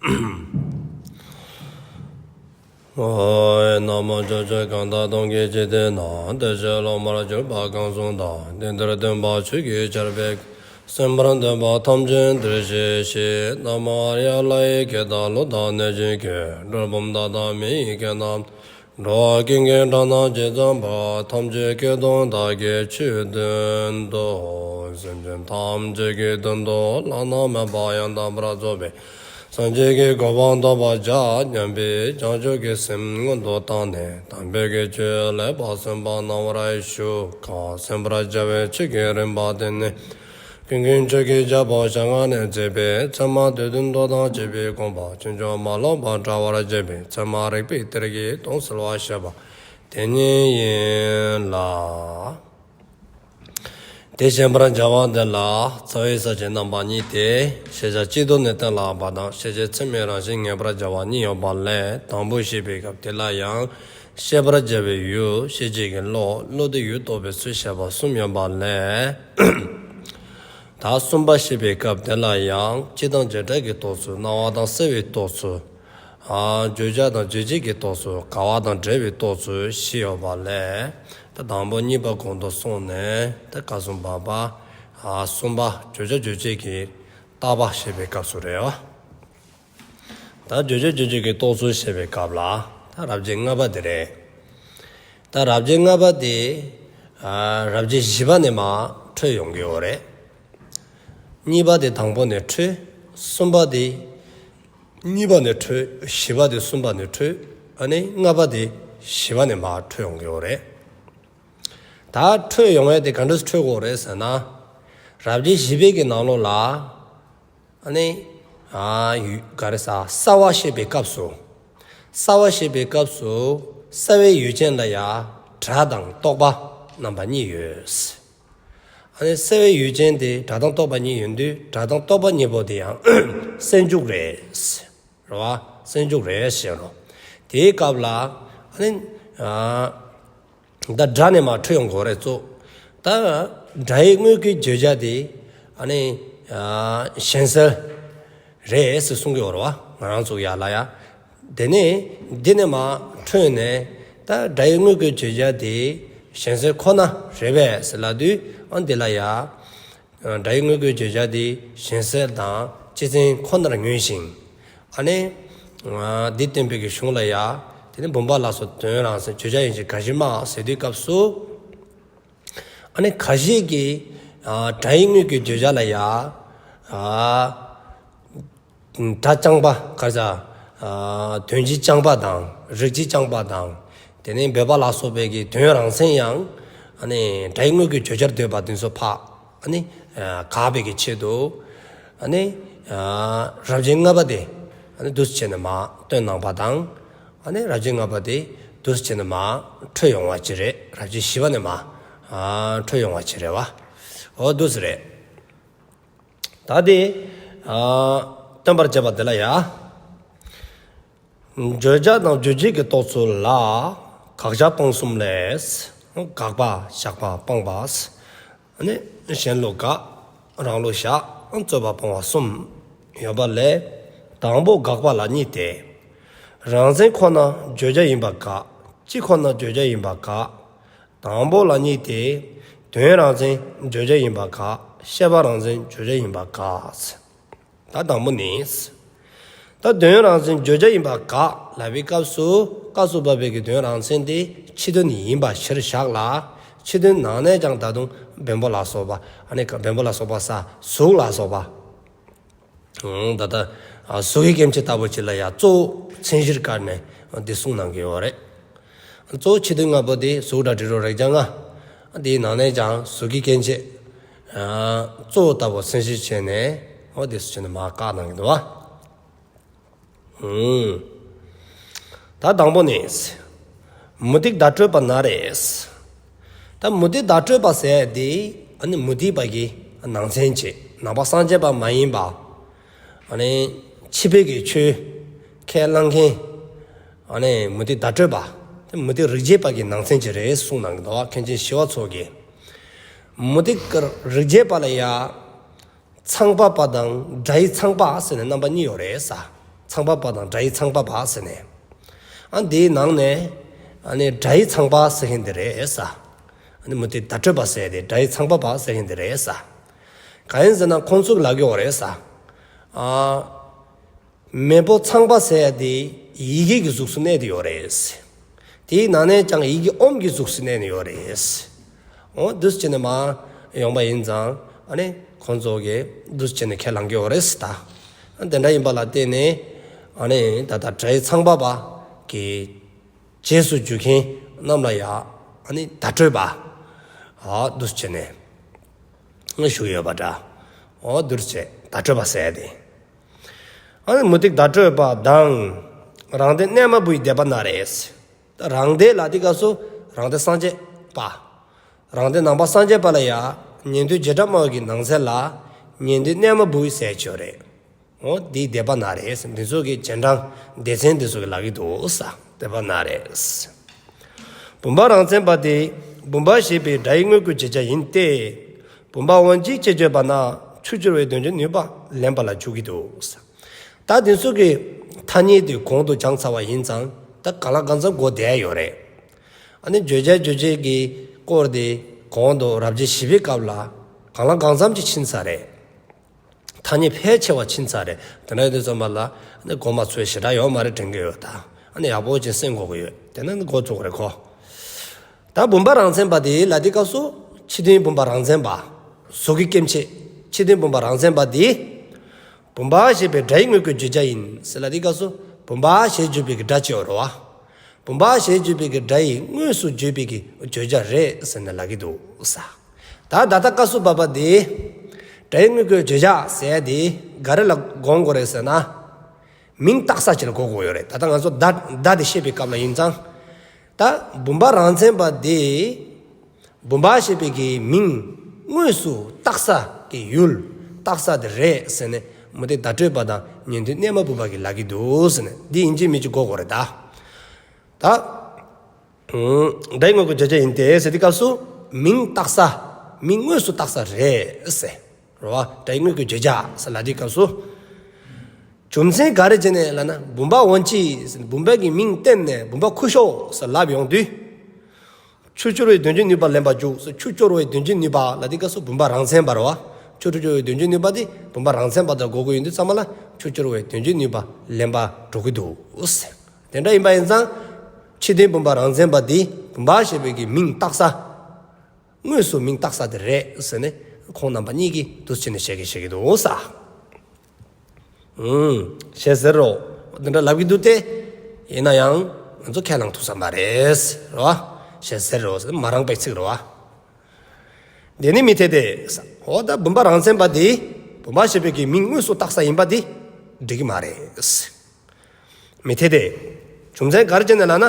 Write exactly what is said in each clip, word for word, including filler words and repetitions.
ཨོ། ན་མོ། ཕྱོགས་བཅུ་གང་དག་སྟོང་གི་འཇིག་རྟེན་ན། བདེ་གཤེགས་སློབ་མར་གྱུར་པ་གང་གསུང་དང་། དེང་འདིར་སྟོན་པ་ཆོས་ཀྱི་ཆར་འབེབས། གསན་པར་འདོད་པ་ཐམས་ཅད་འདིར་གཤེགས་ཤིག། ན་མོ་ཨཱརྱ། ལྷ་ཡི་སྐད་དང་ཀླུ་དང་གནོད་སྦྱིན་སྐད། གྲུལ་བུམ་དག་དང་མི་ཡི་སྐད་རྣམས། འགྲོ་བ་ཀུན་གྱི་སྒྲ་རྣམས་ཇི་ཙམ་པ། ཐམས་ཅད་སྐད་དུ་བདག་གིས་ཆོས་བསྟན་ཏོ། སེམས་ཅན་ཐམས་ཅད་ཀྱི་དོན་དུ་བླ་ན་མེད་པ་ཡང་དག་པར་རྫོགས་པའི་སངས་རྒྱས་ཀྱི་གོ་འཕང་ཐོབ་པར་བྱ་སྙམ་པའི་བྱང་ཆུབ་ཀྱི་སེམས་སྔོན་དུ་བཏང་ནས། དམ་པའི་གི་ཆོས་ལེགས་པར་གསན་པ་གནང་བར་ཞུ། གང་གསན་པར་བྱ་བའི་ཆོས་ཀྱི་རིམ་པ་དེ་ནི། ཀུན་མཁྱེན་ཆོས་ཀྱི་རྒྱལ་པོ་ཞལ་སྔ་ནས་མཛད་པའི་ཚད་མ་སྡེ་བདུན་མདོ་དང་བཅས་པའི་དགོངས་པ་ཕྱིན་ཅི་མ་ལོག་པར་འགྲེལ་བར་བྱེད་པའི་ཚད་མ་རིགས་པའི་གཏེར་གྱི་དོན་གསལ་བར་བཤད་པ་དེ་ཉིད་ཡིན་ལ། དེ་བཤད་པར་བྱ་བ་འདི་ལ་རྩ་བའི་ས་བཅད་རྣམ་པ་གཉིས་ཏེ། ཤེས་བྱ་སྤྱི་ལྡོག་ནས་གཏན་ལ་དབབ་པ་དང་། ཤེས་བྱེད་ཚད་མའི་རང་བཞིན་ངེས་པར་བྱ་བ་གཉིས་ཡོད་པ་ལས། དང་པོ་བཤད་པའི་སྐབས་དེ་ལ་ཡང་ཤེས་པར་བྱ་བའི་ཡུལ། ཤེས་བྱེད་ཀྱི་བློ། བློ་དེས་ཡུལ་རྟོགས་པའི་ཚུལ་བཤད་པ་གསུམ་ཡོད་པ་ལས། ད་གསུམ་པ་བཤད་པའི་སྐབས་དེ་ལ་ཡང་སྤྱི་དང་བྱེ་བྲག་གི་རྟོགས་ཚུལ། སྣང་བ་དང་སེལ་བའི་རྟོགས་ཚུལ། ཨ་བརྗོད་བྱ་དང་རྗོད་བྱེད་ཀྱི་རྟོགས་ཚུལ། དགག་པ་དང་འགྲེལ་བའི་རྟོགས་ཚུལ་བཞི་ཡོད་པ་ལས། ད་དང་པོ་གཉིས་པ་གོང་དུ་སོང་ནས། ད་ཁ་ཟུམ་པ་པ། ཨ་གསུམ་པ་བརྗོད་བྱ་རྗོད་བྱེད་ཀྱི་བརྟག་པ་བཤད་པའི་སྐབས་སུ་རེད་བ། ད་བརྗོད་བྱ་རྗོད་བྱེད་ཀྱི་རྟོགས་ཚུལ་བཤད་པའི་སྐབས་ལ། ད་རབ་བྱེད་ལྔ་པ་དེ་རེད། ད་རབ་བྱེད་ལྔ་པ་དེ། ཨ་རབ་བྱེད་བཞི་པ་ནས་མར་འཕྲོས་ཡོང་གི་ཡོད་རེད། གཉིས་པ་དེ་དང་པོ་ནས་འཕྲོས། གསུམ་པ་དེ་གཉིས་པ་ནས་འཕྲོས། བཞི་པ་དེ་གསུམ་པ་ནས་འཕྲོས། ཨ་ནི་ལྔ་པ་དེ་བཞི་པ་ནས་མར་འཕྲོས་ཡོང་གི་ཡོད་རེད། ད་འཕྲོས་ཡོང་ཡ་དེ་ག་འདྲས་འཕྲོས་དགོས་རེད་ཟེར་ན། རབ་བྱེད་བཞི་པའི་གི་ནང་ལོགས་ལ། ཨ་ནི། ཨ་ཡུལ་ག་རེ་ཟ། གསལ་བ་བཤད་པའི་སྐབས་སུ། གསལ་བ་བཤད་པའི་སྐབས་སུ། གསལ་བའི་ཡུལ་ཅན་ལ་ཡ། སྒྲ་དང་རྟོག་པ་རྣམ་པ་གཉིས་ཡོད། ཨ་ནི་གསལ་བའི་ཡུལ་ཅན་དེ་སྒྲ་དང་རྟོག་པ་གཉིས་ཡོད་དུས། སྒྲ་དང་རྟོག་པ་གཉིས་པོ་དེ་ཡང་སེལ་འཇུག་རེད། རེད་བ། སེལ་འཇུག་རེད་ཟེར་རོ། དེའི་སྐབས་ལ། ཨ་ནི། ཨ་ད་སྒྲ་ནས་མར་འཕྲོས་ཡོང་དགོས་རེད་གཙོ། ད་སྒྲ་ཡི་དངོས་ཀྱི་བརྗོད་བྱ་དེ། ཨ་ནི། ཨ་གཞན་སེལ་རེད་ཟེར་གསུང་གི་ཡོད་རེད་བ། ང་རང་ཚོ་ཡར་ལ་ཡ། དེ་ནས་འདི་ནས་མར་འཕྲོས་ནས། ད་སྒྲ་ཡི་དངོས་ཀྱི་བརྗོད་བྱ་དེ་གཞན་སེལ་ཁོ་ན་རེད་པས་ཟེར་ལབ་དུས། ཨ་འདི་ལ་ཡ། སྒྲ་ཡི་དངོས་ཀྱི་བརྗོད་བྱ་དེ་གཞན་སེལ་དང་སྤྱི་མཚན་ཁོ་ནར་ངེས་ཤིང་། ཨ་ནི། འདི་བསྟན་པའི་གི་གཞུང་ལ་ཡ། དེ་ནི་བུམ་པ་ལ་སོགས་དོན་རང་མཚན་བརྗོད་བྱ་ཡིན་ཞེས་ག་གཞི་མ་ཟེར་དུས་སྐབས་སུ། ཨ་ནི་ག་གཞི་གི། ཨ་སྒྲ་ཡི་དངོས་ཀྱི་བརྗོད་བྱ་ལ་ཡ། ཨ་སྒྲ་རྐྱང་པ་ག་རེ་ཟ། ཨ་དོན་སྤྱི་རྐྱང་པ་དང་། རིགས་སྤྱི་རྐྱང་པ་དང་། དེ་ནས་འབོད་པ་ལ་སོགས་པའི་གི་དོན་རང་མཚན་ཡང་། ཨ་ནི་སྒྲ་ཡི་དངོས་ཀྱི་བརྗོད་བྱར་འདོད་པ་དེ་ཚོ་ཕར། ཨ་ནི་ཨ་དགག་པའི་གི་ཆེད་དུ། ཨ་ནི་ཨ་རབ་བྱེད་ལྔ་པ་དེ། ཨ་ནི་འདུག་སེ་བྱས་ནས་མར་བཏོན་གནང་པ་དང་། ཨ་ནི་རབ་བྱེད་ལྔ་པ་དེ་འདུག་སེ་བྱས་ནས་མར་འཕྲོས་ཡོང་བ་ཅིག་རེད། རབ་བྱེད་བཞི་པ་ནས་མར་ཨ་འཕྲོས་ཡོང་བ་ཅིག་རེད་བ། འོ་འདུག་སེ་རེད། ད་དེ་ཨ་སྟོན་པར་བྱེད་པ་དེ་ལ་ཡ། བརྗོད་བྱ་དང་རྗོད་བྱེད་ཀྱི་རྟོགས་ཚུལ་ལ། དགག་བཞག་སྤང་གསུམ་ལས། དགག་པ་བཞག་པ་སྤང་བ། ཨ་ནི་གཞན་ལུགས་དགག་རང་ལུགས་བཞག་རྩོད་པ་སྤང་བ་གསུམ་ཡོད་པ་ལས། དང་པོ་དགག་པ་ལ་གཉིས་ཏེ། རང་མཚན་ཁོ་ན་བརྗོད་བྱ་ཡིན་པ་དགག་སྤྱི་ཁོ་ན་བརྗོད་བྱ་ཡིན་པ་དགག་དང་པོ་ལ་གཉིས་ཏེ། དོན་རང་མཚན་བརྗོད་བྱ་ཡིན་པ་དགག་ཤེས་པ་རང་མཚན་བརྗོད་བྱ་ཡིན་པ་དགག་ད་དང་པོ་ནི། ད་དོན་རང་མཚན་བརྗོད་བྱ་ཡིན་པ་དགག་ལབ་པའི་སྐབས་སུ། སྐབས་སུ་བབ་པའི་གི་དོན་རང་མཚན་དེ་ཕྱི་དོན་ཡིན་པ་གཞིར་བཞག་ལ། ཕྱི་དོན་ནང་ནས་ཀྱང་ད་དུང་བེམ་པོ་ལ་སོགས་པ། ཨ་ནི་བེམ་པོ་ལ་སོགས་པ་ས་གཟུགས་ལ་སོགས་པ། ད་ལྟ་གཟུགས་ཀྱི་སྐྱེ་མཆེད་ལྟ་བུ་ཅིག་ལ་ཡང་གཙོ་བོ་མཚན་གཞིར་བཀར་ནས་འདི་གསུངས་གནང་གི་ཡོད་རེད། གཙོ་བོ་ཕྱི་དོན་ལྔ་པོ་དེ་གཟུགས་སྒྲ་དྲི་རོ་རེག་བྱ་ལྔ། དེའི་ནང་ནས་ཀྱང་གཟུགས་ཀྱི་སྐྱེ་མཆེད་གཙོ་བོ་ལྟ་བུ་མཚན་གཞིར་བྱས་ནས། འོ་འདི་ཚུ་བྱས་ནས་མར་བཀག་གནང་གི་འདུག་བ། ད་དང་པོ་ནི། མུ་སྟེགས་བརྡ་སྤྲོད་པ་ན་རེ། ད་མུ་སྟེགས་བརྡ་སྤྲོད་པ་ཟེར་དེ། ཨ་ནི་མུ་སྟེགས་པ་གི་ནང་ཚན་བྱས། ནང་པ་སངས་རྒྱས་པ་མ་ཡིན་པ། ཨ་ནི་ཕྱི་པའི་གི་ཆོས་ཁས་བླངས་མཁན། ཨ་ནི་མུ་སྟེགས་བརྡ་སྤྲོད་པ། དེ་མུ་སྟེགས་རིགས་བརྒྱད་པ་གི་ནང་ཚན་ཅིག་རེད་གསུངས་གནང་གི་འདུག་བ། མཁན་ཆེན་ཞི་བ་འཚོ་གིས། མུ་སྟེགས་རིགས་བརྒྱད་པ་ལ་ཡ། ཚངས་པ་པ་དང་སྒྲ་ཡི་ཚངས་པ་ཟེར་ནས་རྣམ་པ་གཉིས་ཡོད་རེད་ས། ཚངས་པ་པ་དང་སྒྲ་ཡི་ཚངས་པ་པ་ཟེར་ནས། ཨ་འདིའི་ནང་ནས་ཨ་ནི་སྒྲ་ཡི་ཚངས་པ་ཟེར་མཁན་དེ་རེད་ས། ཨ་ནི་མུ་སྟེགས་བརྡ་སྤྲོད་པ་ཟེར་དེ་སྒྲ་ཡི་ཚངས་པ་པ་ཟེར་མཁན་དེ་རེད་ས། གང་ཡིན་ཟེར་ན་ཁོང་ཚོ་གི་ལབ་ཀྱི་ཡོད་རེད་ས། ཨ། མེས་པོ་ཚངས་པ་ཟེར་ཡ་དེ་ཡི་གེ་གི་གཟུགས་སུ་གནས་ཏེ་ཡོད་རེད། དེའི་ནང་ནས་ཀྱང་ཡི་གེ་ཨོམ་གྱི་གཟུགས་སུ་གནས་ནས་ཡོད་རེད། འོ་འདུག་སེ་བྱས་ནས་མར་ཡོང་པ་ཡིན་ཙང་ཨ་ནི་ཁོང་ཚོ་གིས་འདུག་སེ་བྱས་ནས་ཁས་བླངས་ཀྱི་ཡོད་རེད་ད། དེ་འདྲ་ཡིན་པ་ལ་བརྟེན་ནས་ཨ་ནི་ད་ལྟ་སྒྲ་ཡི་ཚངས་པ་པ་གི་རྗེས་སུ་འཇུག་མཁན་རྣམས་ལ་ཡ་ཨ་ནི་བརྡ་སྤྲོད་པ། ཨ་འདུག་སེ་བྱས་ནས་ཞུ་གི་ཡོད་པ་འདྲ། འོ་འདུག་སེ་བརྡ་སྤྲོད་པ་ཟེར་ཡ་དེ། ཨ་ནི་མུ་སྟེགས་བརྡ་སྤྲོད་པ་དང་། རང་སྡེ་གནས་མ་བུའི་སྡེ་པ་ན་རེ། རང་སྡེ་ལ་དེ་སྐབས་སུ་རང་སྡེ་སངས་རྒྱས་པ། རང་སྡེ་ནང་པ་སངས་རྒྱས་པ་ལ་ཡ་ཉན་ཐོས་བྱེ་བྲག་སྨྲ་བ་གི་ནང་ཚན་ལ་ཉན་ཐོས་གནས་མ་བུ་ཟེར་ཅིག་ཡོད་རེད། འོ་འདིའི་སྡེ་པ་ན་རེ། འདི་ཚོ་གི་རྗེས་འབྲང་སྡེ་ཚན་འདི་ཚོ་གི་ལབ་ཀྱི་འདུག་ས། སྡེ་པ་ན་རེ། བུམ་པ་རང་མཚན་པ་དེ་བུམ་པ་ཞེས་པའི་སྒྲ་ཡི་དངོས་ཀྱི་བརྗོད་བྱ་ཡིན་ཏེ། བུམ་པ་འོན་ཅིག་ཅེས་བརྗོད་པ་ན་ཆུ་སྐྱོར་བའི་དོན་བྱེད་ནུས་པ་ལེན་པ་ལ་འཇུག་གི་འདུག། ད་དེ་ཚོ་གི་ཐ་སྙད་དེ་གོང་དུ་སྦྱངས་ཚར་བ་ཡིན་ཙང་ད་གང་ལ་གང་འཚམ་གོ་བསྡད་ཡོད་རེད། ཨ་ནི་བརྗོད་བྱ་རྗོད་བྱེད་ཀྱི་སྐོར་དེ་གོང་དུ་རབ་བྱེད་བཞི་པའི་སྐབས་ལ་གང་ལ་གང་འཚམ་ཅིག་ཕྱིན་ཚར་རེད། ཐ་སྙད་ཕལ་ཆེ་བ་ཕྱིན་ཚར་རེད། དེ་འདྲ་ཡིན་དུས་ཙམ་པ་ལ་ཨ་ནི་མགོ་མ་ཚོས་ཞེ་དྲག་ཡོད་མ་རེད་དྲན་གྱི་ཡོད་ད། ཨ་ནི་ཡག་པོ་ཅིག་གསན་དགོས་ཀྱི་ཡོད། དེ་ནས་མགོ་ཚོས་དགོས་རེད་ཁོ། ད་བུམ་པ་རང་མཚན་པ་དེ་ལ་དེ་སྐབས་སུ་ཕྱི་དོན་བུམ་པ་རང་མཚན་པ། གཟུགས་ཀྱི་སྐྱེ་མཆེད་ཕྱི་དོན་བུམ་པ་རང་མཚན་པ་དེ། བུམ་པ་ཞེས་པའི་སྒྲ་ཡི་དངོས་ཀྱི་བརྗོད་བྱ་ཡིན་ཟེར་ལ་དེ་སྐབས་སུ་བུམ་པ་ཞེས་བརྗོད་པའི་གི་སྒྲ་ཅིག་ཡོད་རེད་བ། བུམ་པ་ཞེས་བརྗོད་པའི་གི་སྒྲ་ཡི་དངོས་སུ་བརྗོད་པའི་གི་བརྗོད་བྱ་རེད་ཟེར་ནས་ལབ་ཀྱི་འདུག་ས། ད་ད་ལྟ་སྐབས་སུ་བབ་པ་དེ། སྒྲ་ཡི་དངོས་ཀྱི་བརྗོད་བྱ་ཟེར་ཡ་དེ་ག་རེ་ལ་དགོངས་དགོས་རེད་ཟེར་ན། མིང་བཏགས་ས་ཅིག་ལ་གོ་དགོས་ཡོད་རེད། ད་ལྟ་ང་ཚོ་བརྡ་བརྡ་དེ་བཤད་པའི་སྐབས་ལ་ཡིན་ཙང་། ད་བུམ་པ་རང་མཚན་པ་དེ་བུམ་པ་ཞེས་པའི་གི་མིང་དངོས་སུ་བཏགས་ས་གི་ཡུལ་བཏགས་ས་དེ་རེད་ཟེར་ནས་མུ་སྟེགས་བརྡ་སྤྲོད་པ་དང་ཉན་ཐོས་གནས་མ་བུ་པ་གིས་ལབ་ཀྱི་འདུག་ཟེར་ནས་འདི་ཡིན་གཅིག་མིན་གཅིག་གོ་དགོས་རེད་ད། ད་སྒྲའི་དངོས་ཀྱི་བརྗོད་བྱ་ཡིན་ཏེ་ཟེར་དུས་སྐབས་སུ་མིང་བཏགས་ས་མིང་དངོས་སུ་བཏགས་ས་རེད་ཟེར། རེད་བ། སྒྲའི་དངོས་ཀྱི་བརྗོད་བྱ་ཟེར་ལབ་དུས་སྐབས་སུ། རྒྱུ་མཚན་ག་རེ་བྱས་ནས་ལབ་ན་བུམ་པ་འོན་ཅིག་ཟེར་བུམ་པ་གི་མིང་བསྟན་ནས་བུམ་པ་ཁུ་ཤོག་ཟེར་ལབ་ཡོང་དུས། ཆུ་སྐྱོར་བའི་དོན་བྱེད་ནུས་པ་ལེན་པར་འཇུག་ཟེར། ཆུ་སྐྱོར་བའི་དོན་བྱེད་ནུས་པ་ལབ་དུས་སྐབས་སུ་བུམ་པ་རང་མཚན་པ་རེད་བ། ཆུ་སྐྱོར་བའི་དོན་བྱེད་ནུས་པ་དེ་བུམ་པ་རང་མཚན་པ་དང་གོ་དགོས་ཡོང་དུས་ཙམ་པ་ལ་ཆུ་སྐྱོར་བའི་དོན་བྱེད་ནུས་པ་ལེན་པར་འགྲོ་གི་འདུག་ཟེར། དེ་འདྲ་ཡིན་པ་ཡིན་ཙང་། ཕྱི་དོན་བུམ་པ་རང་མཚན་པ་འདི་བུམ་པ་ཞེས་པའི་གི་མིང་བཏགས་ས། དངོས་སུ་མིང་བཏགས་ས་དེ་རེད་ཟེར་ནས་ཁོང་རྣམ་པ་གཉིས་ཀྱིས་འདུག་སེ་བྱས་ནས་བཤད་ཀྱི་བཤད་ཀྱི་འདུག་ས། ཨུམ། ཞེས་ཟེར་རོ། འདི་འདྲ་ལབ་ཀྱི་འདུག་སྟེ། ཡིན་ན་ཡང་ང་ཚོ་ཁས་བླངས་ཐུབ་ས་མ་རེད། རེད་བ། ཞེས་ཟེར་རོ་ཟེར་མ་རངས་པའི་ཚིག་རེད་བ། དེ་ནི་མི་འཐད་དེ། འོ་ད་བུམ་པ་རང་མཚན་པ་འདི་བུམ་པ་ཞེས་པའི་གི་མིང་དངོས་སུ་བཏགས་ས་ཡིན་པ་འདི་འགྲིག་གི་མ་རེད། མི་འཐད་དེ། རྒྱུ་མཚན་ག་རེ་བྱས་ནས་ལབ་ན།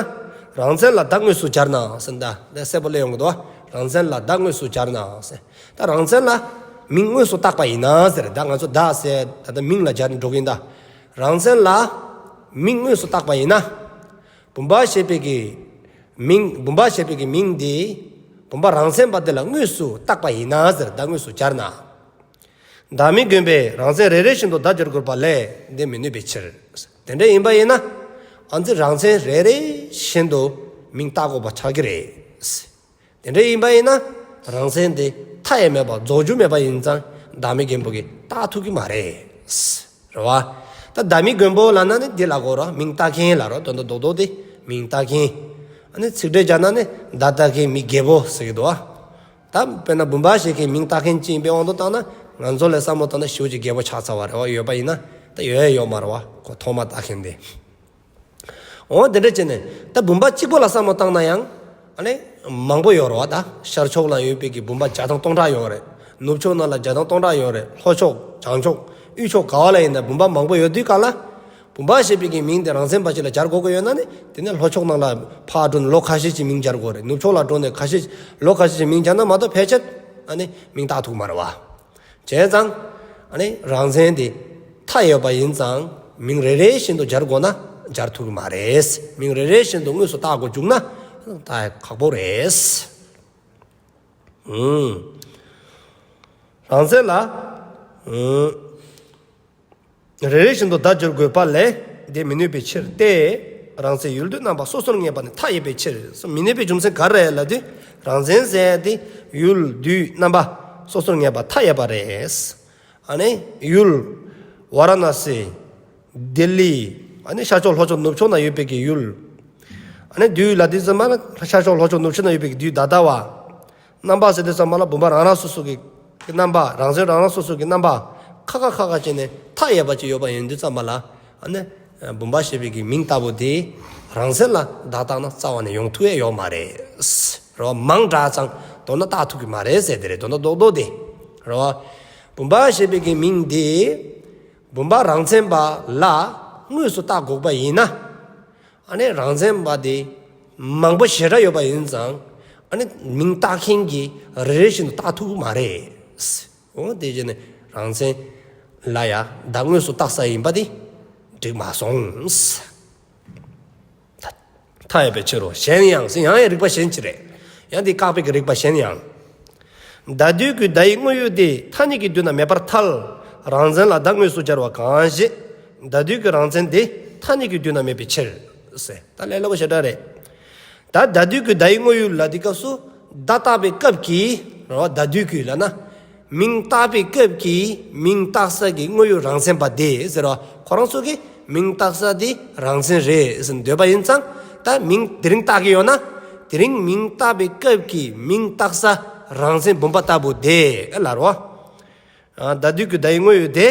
རང་མཚན་ལ་བརྡ་དངོས་སུ་སྦྱར་ན་ཟེར་ད་ད་གསལ་པོ་སླེབས་ཡོང་གི་འདུག་བ། རང་མཚན་ལ་བརྡ་དངོས་སུ་སྦྱར་ན་ཟེར། ད་རང་མཚན་ལ་མིང་དངོས་སུ་བཏགས་པ་ཡིན་ན་ཟེར། ད་ང་ཚོ་བརྡ་ཟེར་ད་ལྟ་མིང་ལ་སྦྱར་ནས་འགྲོ་གི་ཡིན་ད། རང་མཚན་ལ་མིང་དངོས་སུ་བཏགས་པ་ཡིན་ན། བུམ་པ་ཞེས་པའི་གི་མིང་བུམ་པ་ཞེས་པའི་གི་མིང་འདི་བུམ་པ་རང་མཚན་པ་དེ་ལ་དངོས་སུ་བཏགས་པ་ཡིན་ན་ཟེར། བརྡ་དངོས་སུ་སྦྱར་ན། བདག་མེད་མགོན་པོས་རང་མཚན་རེ་རེ་བཞིན་དུ་བརྡ་སྦྱར་དགོས་པ་ལས་འདི་མི་ནུས་པའི་ཕྱིར། དེ་འདྲ་ཡིན་པ་ཡིན་ན། ཨ་ནི་རང་མཚན་རེ་རེ་བཞིན་དུ་མིང་བཏགས་དགོས་པ་ཆགས་ཀྱི་རེད། དེ་འདྲ་ཡིན་པ་ཡིན་ན། རང་མཚན་དེ་མཐའ་ཡས་མེད་པ་རྫོགས་རྒྱུ་མེད་པ་ཡིན་ཙང་བདག་མེད་མགོན་པོ་གིས་བཏགས་ཐུབ་ཀྱི་མ་རེད། རེད་བ། ད་བདག་མེད་མགོན་པོ་ལབ་ན་ནི་འདི་ལ་གོ་ར་མིང་བཏགས་མཁན་ལ་རོ་དོན་དག་རྡོག་རྡོག་དེ་མིང་བཏགས་མཁན། ཨ་ནི་ཚིག་འགྲེལ་བྱས་ན་ནི་བརྡ་བཏགས་མཁན་མི་རྒད་པོ་ཟེར་གྱི་འདུག་བ། ད་དཔེར་ན་བུམ་པ་ཞེས་མཁན་མིང་བཏགས་མཁན་ཅིག་ཡིན་པའི་དབང་དུ་བཏང་ན་ང་ཚོ་ལ་བསམ་བློ་བཏང་ན་ཞེ་པོ་ཅིག་རྒད་པོ་ཆགས་ཚར་བ་རེད་བ། ཡོད་པ་ཡིན་ན་ད་ཡོད་ཡ་ཡོད་མ་རེད་བ། ཁོ་ཐོག་མ་བཏགས་མཁན་དེ། འོ་དེ་འདྲ་བྱས་ནས་ད་བུམ་པ་གཅིག་པོ་ལ་བསམ་བློ་བཏང་ན་ཡང་། ཨ་ནི་མང་པོ་ཡོད་རེད་བ། ད་ཤར་ཕྱོགས་ལ་ཡོད་པའི་གི་བུམ་པ་བརྒྱ་དང་སྟོང་ཕྲག་ཡོད་རེད། ནུབ་ཕྱོགས་ནང་ལ་བརྒྱ་དང་སྟོང་ཕྲག་ཡོད་རེད། ལྷོ་ཕྱོགས་བྱང་ཕྱོགས་དབུས་ཕྱོགས་ག་བ་ལ་ཡིན་ན་བུམ་པ་མང་པོ་ཡོད་དུས་ག་ལ། བུམ་པ་ཞེས་པའི་གི་མིང་དེ་རང་མཚན་པ་ཅིག་ལ་སྦྱར་དགོས་ཀྱི་ཡོད་ན་ནི་དེ་ནི་ལྷོ་ཕྱོགས་ནང་ལ་ཕར་འགྲོ་ནས་ལོ་ཁ་ཤས་ཅིག་མིང་སྦྱར་དགོས་རེད། ནུབ་ཕྱོགས་ལ་འགྲོ་ནས་ཁ་ཤས་ལོ་ཁ་ཤས་ཅིག་མིང་སྦྱར་ན་མ་གཏོགས་ཕལ་ཆེར་ཨ་ནི་མིང་བཏགས་ཐུབ་མ་རེད་བ། བྱས་ཙང་། ཨ་ནི་རང་མཚན་དེ་མཐའ་ཡས་པ་ཡིན་ཙང་མིང་རེ་རེ་བཞིན་དུ་སྦྱར་དགོས་ན་སྦྱར་ཐུབ་ཀྱི་མ་རེད། མིང་རེ་རེ་བཞིན་དུ་དངོས་སུ་བཏགས་དགོས་བཅུག་ན་ད་ཁག་པོ་རེད། ཨུམ། རང་མཚན་ལ། ཨུམ། རེ་རེ་བཞིན་དུ་བརྡ་སྦྱར་དགོས་པ་ལས་ དེ་མི་ནུས་པའི་ཕྱིར་ཏེ། རང་མཚན་ཡུལ་དུས་རྣམ་པ་སོ་སོར་ངེས་པ་ནི་མཐའ་ཡས་པའི་ཕྱིར། མི་ནུས་པའི་རྒྱུ་མཚན་ག་རེ་ལབ་དུས་རང་མཚན་ཟེར་དེ་ཡུལ་དུས་རྣམ་པ་སོ་སོར་ངེས་པ་མཐའ་ཡས་པ་རེད། ཨ་ནི་ཡུལ་ཝཱ་ར་ཎ་སི། ལྡི་ལི། ཨ་ནི་ཤར་ཕྱོགས་ལྷོ་ཕྱོགས་ནུབ་ཕྱོགས་ན་ཡོད་པའི་གི་ཡུལ། ཨ་ནི་དུས་ལ་དུས་ཙམ་པ་ལ་ཤར་ཕྱོགས་ལྷོ་ཕྱོགས་ནུབ་ཕྱོགས་ན་ཡོད་པའི་གི་དུས་ད་ལྟ་བ། རྣམ་པ་ཟེར་དུས་ཙམ་པ་ལ་བུམ་པ་རང་རང་སོ་སོ་གི་རྣམ་པ་རང་མཚན་རང་རང་སོ་སོ་གི་རྣམ་པ་ཁ་ཁ་ཁ་ཁ་བྱས་ནས་མཐའ་ཡས་པ་ཅིག་ཡོད་པ་ཡིན་དུས་ཙམ་པ་ལ། ཨ་ནི་བུམ་པ་ཞེས་པའི་གི་མིང་ལྟ་བུ་དེ་རང་མཚན་ལ་བརྡ་བཏགས་ན་རྩ་བ་ནས་ཡོང་ཐུབ་ཡས་ཡོད་མ་རེད། རེད་བ། མང་དྲགས་ཙང་མདོར་ན་བཏགས་ཐུབ་ཀྱི་མ་རེད་ཟེར་དེ་རེད། མདོར་ན་རྡོག་རྡོག་དེ་རེད་བ། བུམ་པ་ཞེས་པའི་གི་མིང་དེ་བུམ་པ་རང་མཚན་པ་ལ་དངོས་སུ་བཏགས་དགོས་པ་ཡིན་ན། ཨ་ནི་རང་མཚན་པ་དེ་མང་པོ་ཞེ་དྲག་ཡོད་པ་ཡིན་ཙང་། ཨ་ནི་མིང་བཏགས་མཁན་གྱིས་རེ་རེ་བཞིན་དུ་བཏགས་ཐུབ་ཀྱི་མ་རེད། འོ་དེ་བྱས་ནས་རང་མཚན་ལ་ཡང་བརྡ་དངོས་སུ་བཏགས་ས་ཡིན་པ་དེ་འགྲིག་མ་སོང་། མཐའ་ཡས་པའི་ཕྱིར་རོ། གཞན་ཡང་ཟེར་ཡང་ཡང་རིགས་པ་གཞན་ཅིག་རེད། ཡང་འདི་བཀག་པའི་གི་རིགས་པ་གཞན་ཡང་། བརྡ་དུས་ཀྱི་བརྡ་ཡི་དངོས་ཡུལ་དེ་ཐ་སྙད་ཀྱི་དུས་ན་མེད་པར་ཐལ། རང་མཚན་ལ་བརྡ་དངོས་སུ་སྦྱར་བ་གང་ཞིག། བརྡ་དུས་ཀྱི་རང་མཚན་དེ་ཐ་སྙད་ཀྱི་དུས་ན་མེད་པའི་ཕྱིར། ཟེར་ད་ལས་སླ་པོ་ཞེ་དྲག་རེད། ད་བརྡ་དུས་ཀྱི་བརྡ་ཡི་དངོས་ཡུལ་ལ་དེ་སྐབས་སུ་བརྡ་བཏགས་པའི་སྐབས་ཀྱི་རེད་བ། བརྡ་དུས་ཀྱི་ལབ་ན། མིང་བཏགས་པའི་སྐབས་ཀྱི་མིང་བཏགས་ས་གི་དངོས་ཡུལ་རང་མཚན་པ་དེ་ཟེར་བ། ཁོ་རང་ཚོ་གི་མིང་བཏགས་ས་དེ་རང་མཚན་རེད་ཟེར་འདོད་པ་ཡིན་ཙང་། ད་མིང་དེ་རིང་བཏགས་ཀྱི་ཡོད་ན། དེ་རིང་མིང་བཏགས་པའི་སྐབས་ཀྱི་མིང་བཏགས་ས་རང་མཚན་བུམ་པ་ལྟ་བུ་དེ་ལ་རོ། ཨ་བརྡ་དུས་ཀྱི་བརྡ་ཡི་དངོས་ཡུལ་དེ་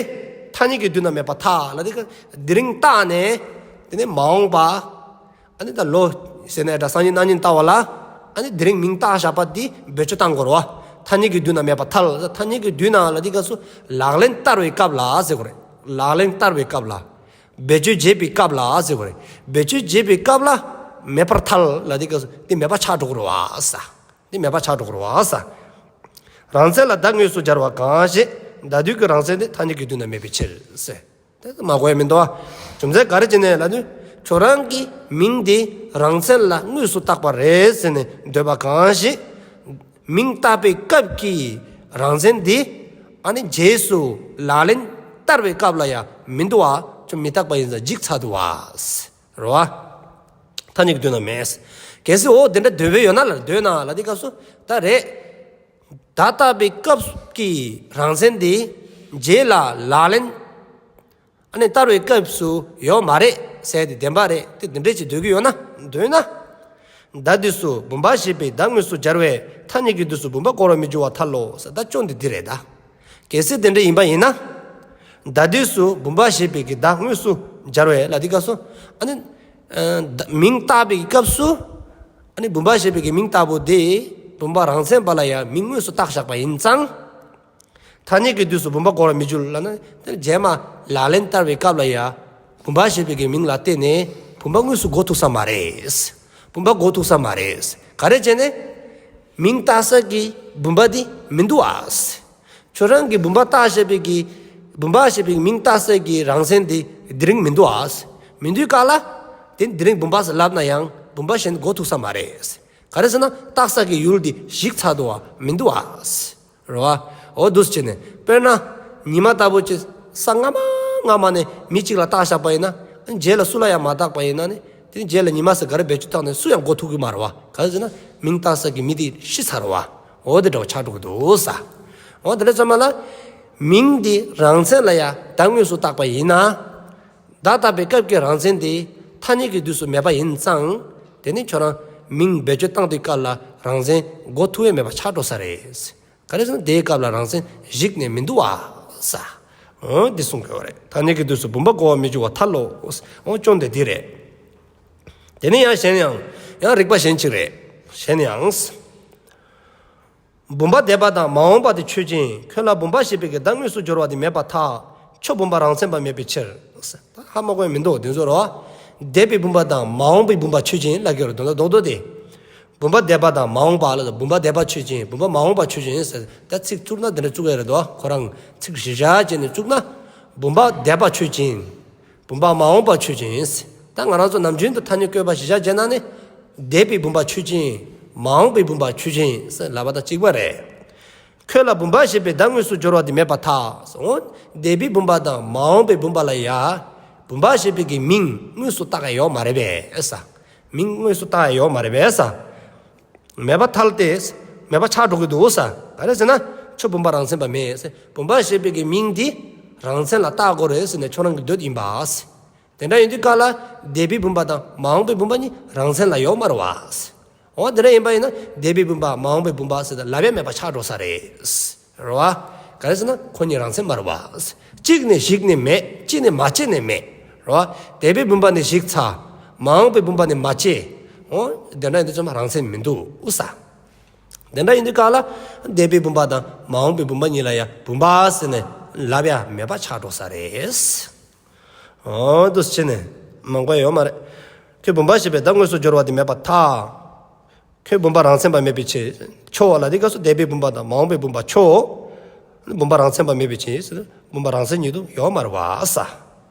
ཐ་སྙད་ཀྱི་དུས་ན་མེད་པར་ཐལ་ལ། དེ་ཀ་དེ་རིང་བཏགས་ནས་དེ་ནས་མ་འོངས་པ། ཨ་ནི་ད་ལོ་ཟེར་ནས་ད་སང་ཉིན་གནངས་ཉིན་བཏགས་པ་ལ། ཨ་ནི་དེ་རིང་མིང་བཏགས་བཞག་པ་འདི་བེད་སྤྱོད་བཏང་དགོས་རེད་བ། ཐ་སྙད་ཀྱི་དུས་ན་མེད་པར་ཐལ། ཐ་སྙད་ཀྱི་དུས་ན་ལ་འདི་སྐབས་སུ་ལག་ལེན་བསྟར་བའི་སྐབས་ལ་ཟེར་དགོས་རེད། ལག་ལེན་བསྟར་བའི་སྐབས་ལ། བེད་སྤྱོད་བྱེད་པའི་སྐབས་ལ་ཟེར་དགོས་རེད། བེད་སྤྱོད་བྱེད་པའི་སྐབས་ལ་མེད་པར་ཐལ་ལ་འདི་སྐབས་སུ་འདི་མེད་པ་ཆགས་འགྲོ་གི་རེད་བ་ས། འདི་མེད་པ་ཆགས་འགྲོ་གི་རེད་བ་ས། རང་མཚན་ལ་བརྡ་དངོས་སུ་སྦྱར་བ་གང་ཞིག། བརྡ་དུས་ཀྱི་རང་མཚན་དེ་ཐ་སྙད་ཀྱི་དུས་ན་མེད་པའི་ཕྱིར་ཟེར། དེ་མ་གོ་ཡ་མི་འདུག་བ། རྒྱུ་མཚན་ག་རེ་བྱས་ནས་ལབ་དུས་ཁྱོད་རང་གི་མིང་འདི་རང་མཚན་ལ་དངོས་སུ་བཏགས་པ་རེད་ཟེར་ནས་འདོད་པ་གང་ཞིག། མིང་བཏགས་པའི་སྐབས་ཀྱི་རང་མཚན་འདི་ཨ་ནི་རྗེས་སུ་ལག་ལེན་བསྟར་བའི་སྐབས་ལ་ཡང་མི་འདུག་བ། ཁྱོད་མི་རྟག་པ་ཡིན་ཙང་འཇིག་ཚར་འདུག་བ། རེད་བ། ཐ་སྙད་ཀྱི་དུས་ན་མེད། གལ་སྲིད་འོ་དེ་འདྲ་འདོད་པའི་ཡོད་ན་ལ་འདོད་ན་ལ་འདི་སྐབས་སུ་ད་རེད། བརྡ་བཏགས་པའི་སྐབས་ཀྱི་རང་མཚན་འདི་རྗེས་ལ་ལག་ལེན་ཨ་ནི་བསྟར་བའི་སྐབས་སུ་ཡོད་མ་རེད་ཟེར་ཏེ་བདེན་པ་རེད་དེ། དེ་འདྲས་ཅིག་འདོད་ཀྱི་ཡོད་ན་འདོད་ན། བརྡ་དུས་སུ་བུམ་པ་ཞེས་པའི་བརྡ་དངོས་སུ་སྦྱར་བས་ཐ་སྙད་ཀྱི་དུས་སུ་བུམ་པ་གོ་རུ་མི་འགྱུར་བར་ཐལ་ལོ་ཟེར། ད་སྐྱོན་འདི་འདི་རེད་ད། གལ་སྲིད་དེ་འདྲ་ཡིན་པ་ཡིན་ན། བརྡ་དུས་སུ་བུམ་པ་ཞེས་པའི་གི་བརྡ་དངོས་སུ་སྦྱར་བས་ལ་འདི་སྐབས་སུ། ཨ་ནི། ཨ་ད་མིང་བཏགས་པའི་གི་སྐབས་སུ། ཨ་ནི་བུམ་པ་ཞེས་པའི་གི་མིང་ལྟ་བུ་དེ་བུམ་པ་རང་མཚན་པ་ལ་ཡང་མིང་དངོས་སུ་བཏགས་བཞག་པ་ཡིན་ཙང་། ཐ་སྙད་ཀྱི་དུས་སུ་བུམ་པ་གོ་རུ་མི་འགྱུར་ལབ་ན་དེ་རྗེས་མ་ལག་ལེན་བསྟར་བའི་སྐབས་ལ་ཡང་བུམ་པ་ཞེས་པའི་གི་མིང་ལ་བརྟེན་ནས་བུམ་པ་དངོས་སུ་གོ་ཐུབ་ས་མ་རེད། བུམ་པ་གོ་ཐུབ་ས་མ་རེད། ག་རེ་བྱས་ནས། མིང་བཏགས་ས་གི་བུམ་པ་དེ་མི་འདུག་ཨ། ཁྱོད་རང་གི་བུམ་པ་བཏགས་ཞེས་པའི་གི། བུམ་པ་ཞེས་པའི་མིང་བཏགས་ས་གི་རང་མཚན་དེ་དེ་རིང་མི་འདུག་ཨ། མི་འདུག་ག་ལ། དེ་དེ་རིང་བུམ་པ་ཟེར་ལབ་ན་ཡང་བུམ་པ་གཞན་གོ་ཐུབ་ས་མ་རེད། ག་རེ་ཟེར་ན་བཏགས་ས་གི་ཡུལ་དེ་ཞིག་ཚར་འདུག་ཨ། མི་འདུག་ཨ། རེད་བ། འོ་འདུག་སེ་བྱས་ནས་དཔེར་ན་ཉི་མ་ལྟ་བུ་ཅིག་ས་སྔ་མ་སྔ་མ་ནས་མི་གཅིག་ལ་བཏགས་བཞག་པ་ཡིན་ན། རྗེས་ལ་སུ་ལ་ཡང་མ་བཏགས་པ་ཡིན་ན་ནི། དེ་ནི་རྗེས་ལ་ཉི་མ་ཟེར་ག་རེ་བེད་སྤྱོད་བཏང་ནས་སུ་ཡང་གོ་ཐུབ་ཀྱི་མ་རེད་བ། ག་རེ་ཟེར་ན་མིང་བཏགས་ས་གི་མི་དེ་ཤི་ཚར་བ། འོ་དེ་འདྲ་བ་ཆགས་འགྲོ་གི་འདུག་ས། འོ་དེ་འདྲ་ཙམ་པ་ལ། མིང་དེ་རང་མཚན་ལ་ཡང་བརྡ་དངོས་སུ་བཏགས་པ་ཡིན་ན། བརྡ་བཏགས་པའི་སྐབས་ཀྱི་རང་མཚན་དེ་ཐ་སྙད་ཀྱི་དུས་སུ་མེད་པ་ཡིན་ཙང་། དེ་ནི་ཁྱོད་རང་མིང་བེད་སྤྱོད་བཏང་དུས་སྐབས་ལ་རང་མཚན་གོ་ཐུབ་ཡས་མེད་པ་ཆགས་འགྲོ་ས་རེད། ག་རེ་ཟེར་ན་དེའི་སྐབས་ལ་རང་མཚན་ཞིག་ནས་མི་འདུག་བ། ས། འོ་འདི་གསུང་དགོས་པ་རེད། ཐ་སྙད་ཀྱི་དུས་སུ་བུམ་པ་གོ་བར་མི་འགྱུར་བར་ཐལ་ལོ། འོ་སྐྱོན་དེ་འདི་རེད། དེ་ནི་ཡང་གཞན་ཡང་། ཡང་རིགས་པ་གཞན་ཅིག་རེད། གཞན་ཡང་། བུམ་པ་འདས་པ་དང་མ་འོངས་པ་དེ་ཆོས་ཅན། ཁྱོད་ལ་བུམ་པ་ཞེས་པའི་གི་བརྡ་དངོས་སུ་སྦྱོར་བ་དེ་མེད་པར་ཐལ། ཁྱོད་བུམ་པ་རང་མཚན་པ་མེད་པའི་ཕྱིར། ད་ཧ་མ་གོ་ཡ་མི་འདུག་དེ་ཚོ་རོ། འདས་པའི་བུམ་པ་དང་མ་འོངས་པའི་བུམ་པ་ཆོས་ཅན་ལབ་ཀྱི་རེད་དོན་དག་རྡོག་རྡོག་དེ། བུམ་པ་འདས་པ་དང་མ་འོངས་པ་ལ་བུམ་པ་འདས་པ་ཆོས་ཅན། བུམ་པ་མ་འོངས་པ་ཆོས་ཅན་ཟེར་ད་ཚིག་བཙུགས་ན་དེ་འདྲ་བཙུགས་ཡ་རེད་དོ། ཁོ་རང་ཚིག་གཞི་བཞག་བྱས་ནས་བཙུགས་ན། བུམ་པ་འདས་པ་ཆོས་ཅན། བུམ་པ་མ་འོངས་པ་ཆོས་ཅན་ཟེར། ད་ང་རང་ཚོ་ནམ་རྒྱུན་དུ་ཐ་སྙད་བཀོད་པ་གཞི་བཞག་བྱས་ན་ནི། འདས་པའི་བུམ་པ་ཆོས་ཅན། མ་འོངས་པའི་བུམ་པ་ཆོས་ཅན་ཟེར་ལབ་པ་དང་གཅིག་པ་རེད། ཁྱོད་ལ་བུམ་པ་ཞེས་པའི་བརྡ་དངོས་སུ་སྦྱོར་བ་དེ་མེད་པར་ཐལ། འོ། འདས་པའི་བུམ་པ་དང་མ་འོངས་པའི་བུམ་པ་ལ་ཡ། བུམ་པ་ཞེས་པའི་གི་མིང་དངོས་སུ་བཏགས་ཡ་ཡོད་མ་རེད་པས་ས། མིང་དངོས་སུ་བཏགས་ཡ་ཡོད་མ་རེད་པས་ས། མེད་པ་ཐལ་ཏེ། མེད་པ་ཆགས་འགྲོ་གི་འདུག་ས། ག་རེ་ཟེར་ན། ཁྱོད་བུམ་པ་རང་མཚན་པ་མེད་ས། བུམ་པ་ཞེས་པའི་གི་མིང་འདི་རང་མཚན་ལ་བཏགས་དགོས་རེད་ཟེར་ནས་ཁྱོད་རང་གི་འདོད་ཡིན་པ་ས། དེ་འདྲ་ཡིན་དུས་ག་ལ་འདས་པའི་བུམ་པ་དང་མ་འོངས་པའི་བུམ་པ་གཉིས་རང་མཚན་ལ་ཡོད་མ་རེད་པ་ས། འོ་དེ་འདྲ་ཡིན་པ་ཡིན་ན་འདས་པའི་བུམ་པ་མ་འོངས་པའི་བུམ་པ་ཟེར་ཏེ་ལབ་ཡ་མེད་པ་ཆགས་འགྲོ་ས་རེད། རེད་བ། ག་རེ་ཟེར་ན་ཁོ་གཉིས་རང་མཚན་མ་རེད་བ། གཅིག་ནས་གཞིགས་ནས་མེད། གཅིག་ནས་མ་དཔྱད་ནས་མེད། རེད་བ། འདས་པའི་བུམ་པ་ནས་གཞིགས་ཚར། མ་འོངས་པའི་བུམ་པ་ནས་མ་དཔྱད། འོ། དེ་འདྲ་ཡིན་དུས་ཙམ་པ་རང་མཚན་མི་འདུག་ས། དེ་འདྲ་ཡིན་དུས་ག་ལ་འདས་པའི་བུམ་པ་དང་མ་འོངས་པའི་བུམ་པ་གཉིས་ལ་ཡང་བུམ་པ་ཟེར་ནས་ལབ་ཡ་མེད་པ་ཆགས་འགྲོ་ས་རེད། འོ་འདུག་སེ་བྱས་ནས་མང་པོ་ཡོད་མ་རེད། ཁྱོད་བུམ་པ་ཞེས་པའི་སྒྲ་དངོས་སུ་སྦྱོར་བ་དེ་མེད་པར་ཐལ། ཁྱོད་བུམ་པ་རང་མཚན་པ་མེད་པའི་ཕྱིར། ཁྱོད་ལ་དེ་སྐབས་སུ་འདས་པའི་བུམ་པ་དང་མ་འོངས་པའི་བུམ་པ་ཁྱོད། བུམ་པ་རང་མཚན་པ་མེད་པའི་ཕྱིར། བུམ་པ་རང་མཚན་ཉིད་དུ་ཡོད་མ་རེད་བ་ས།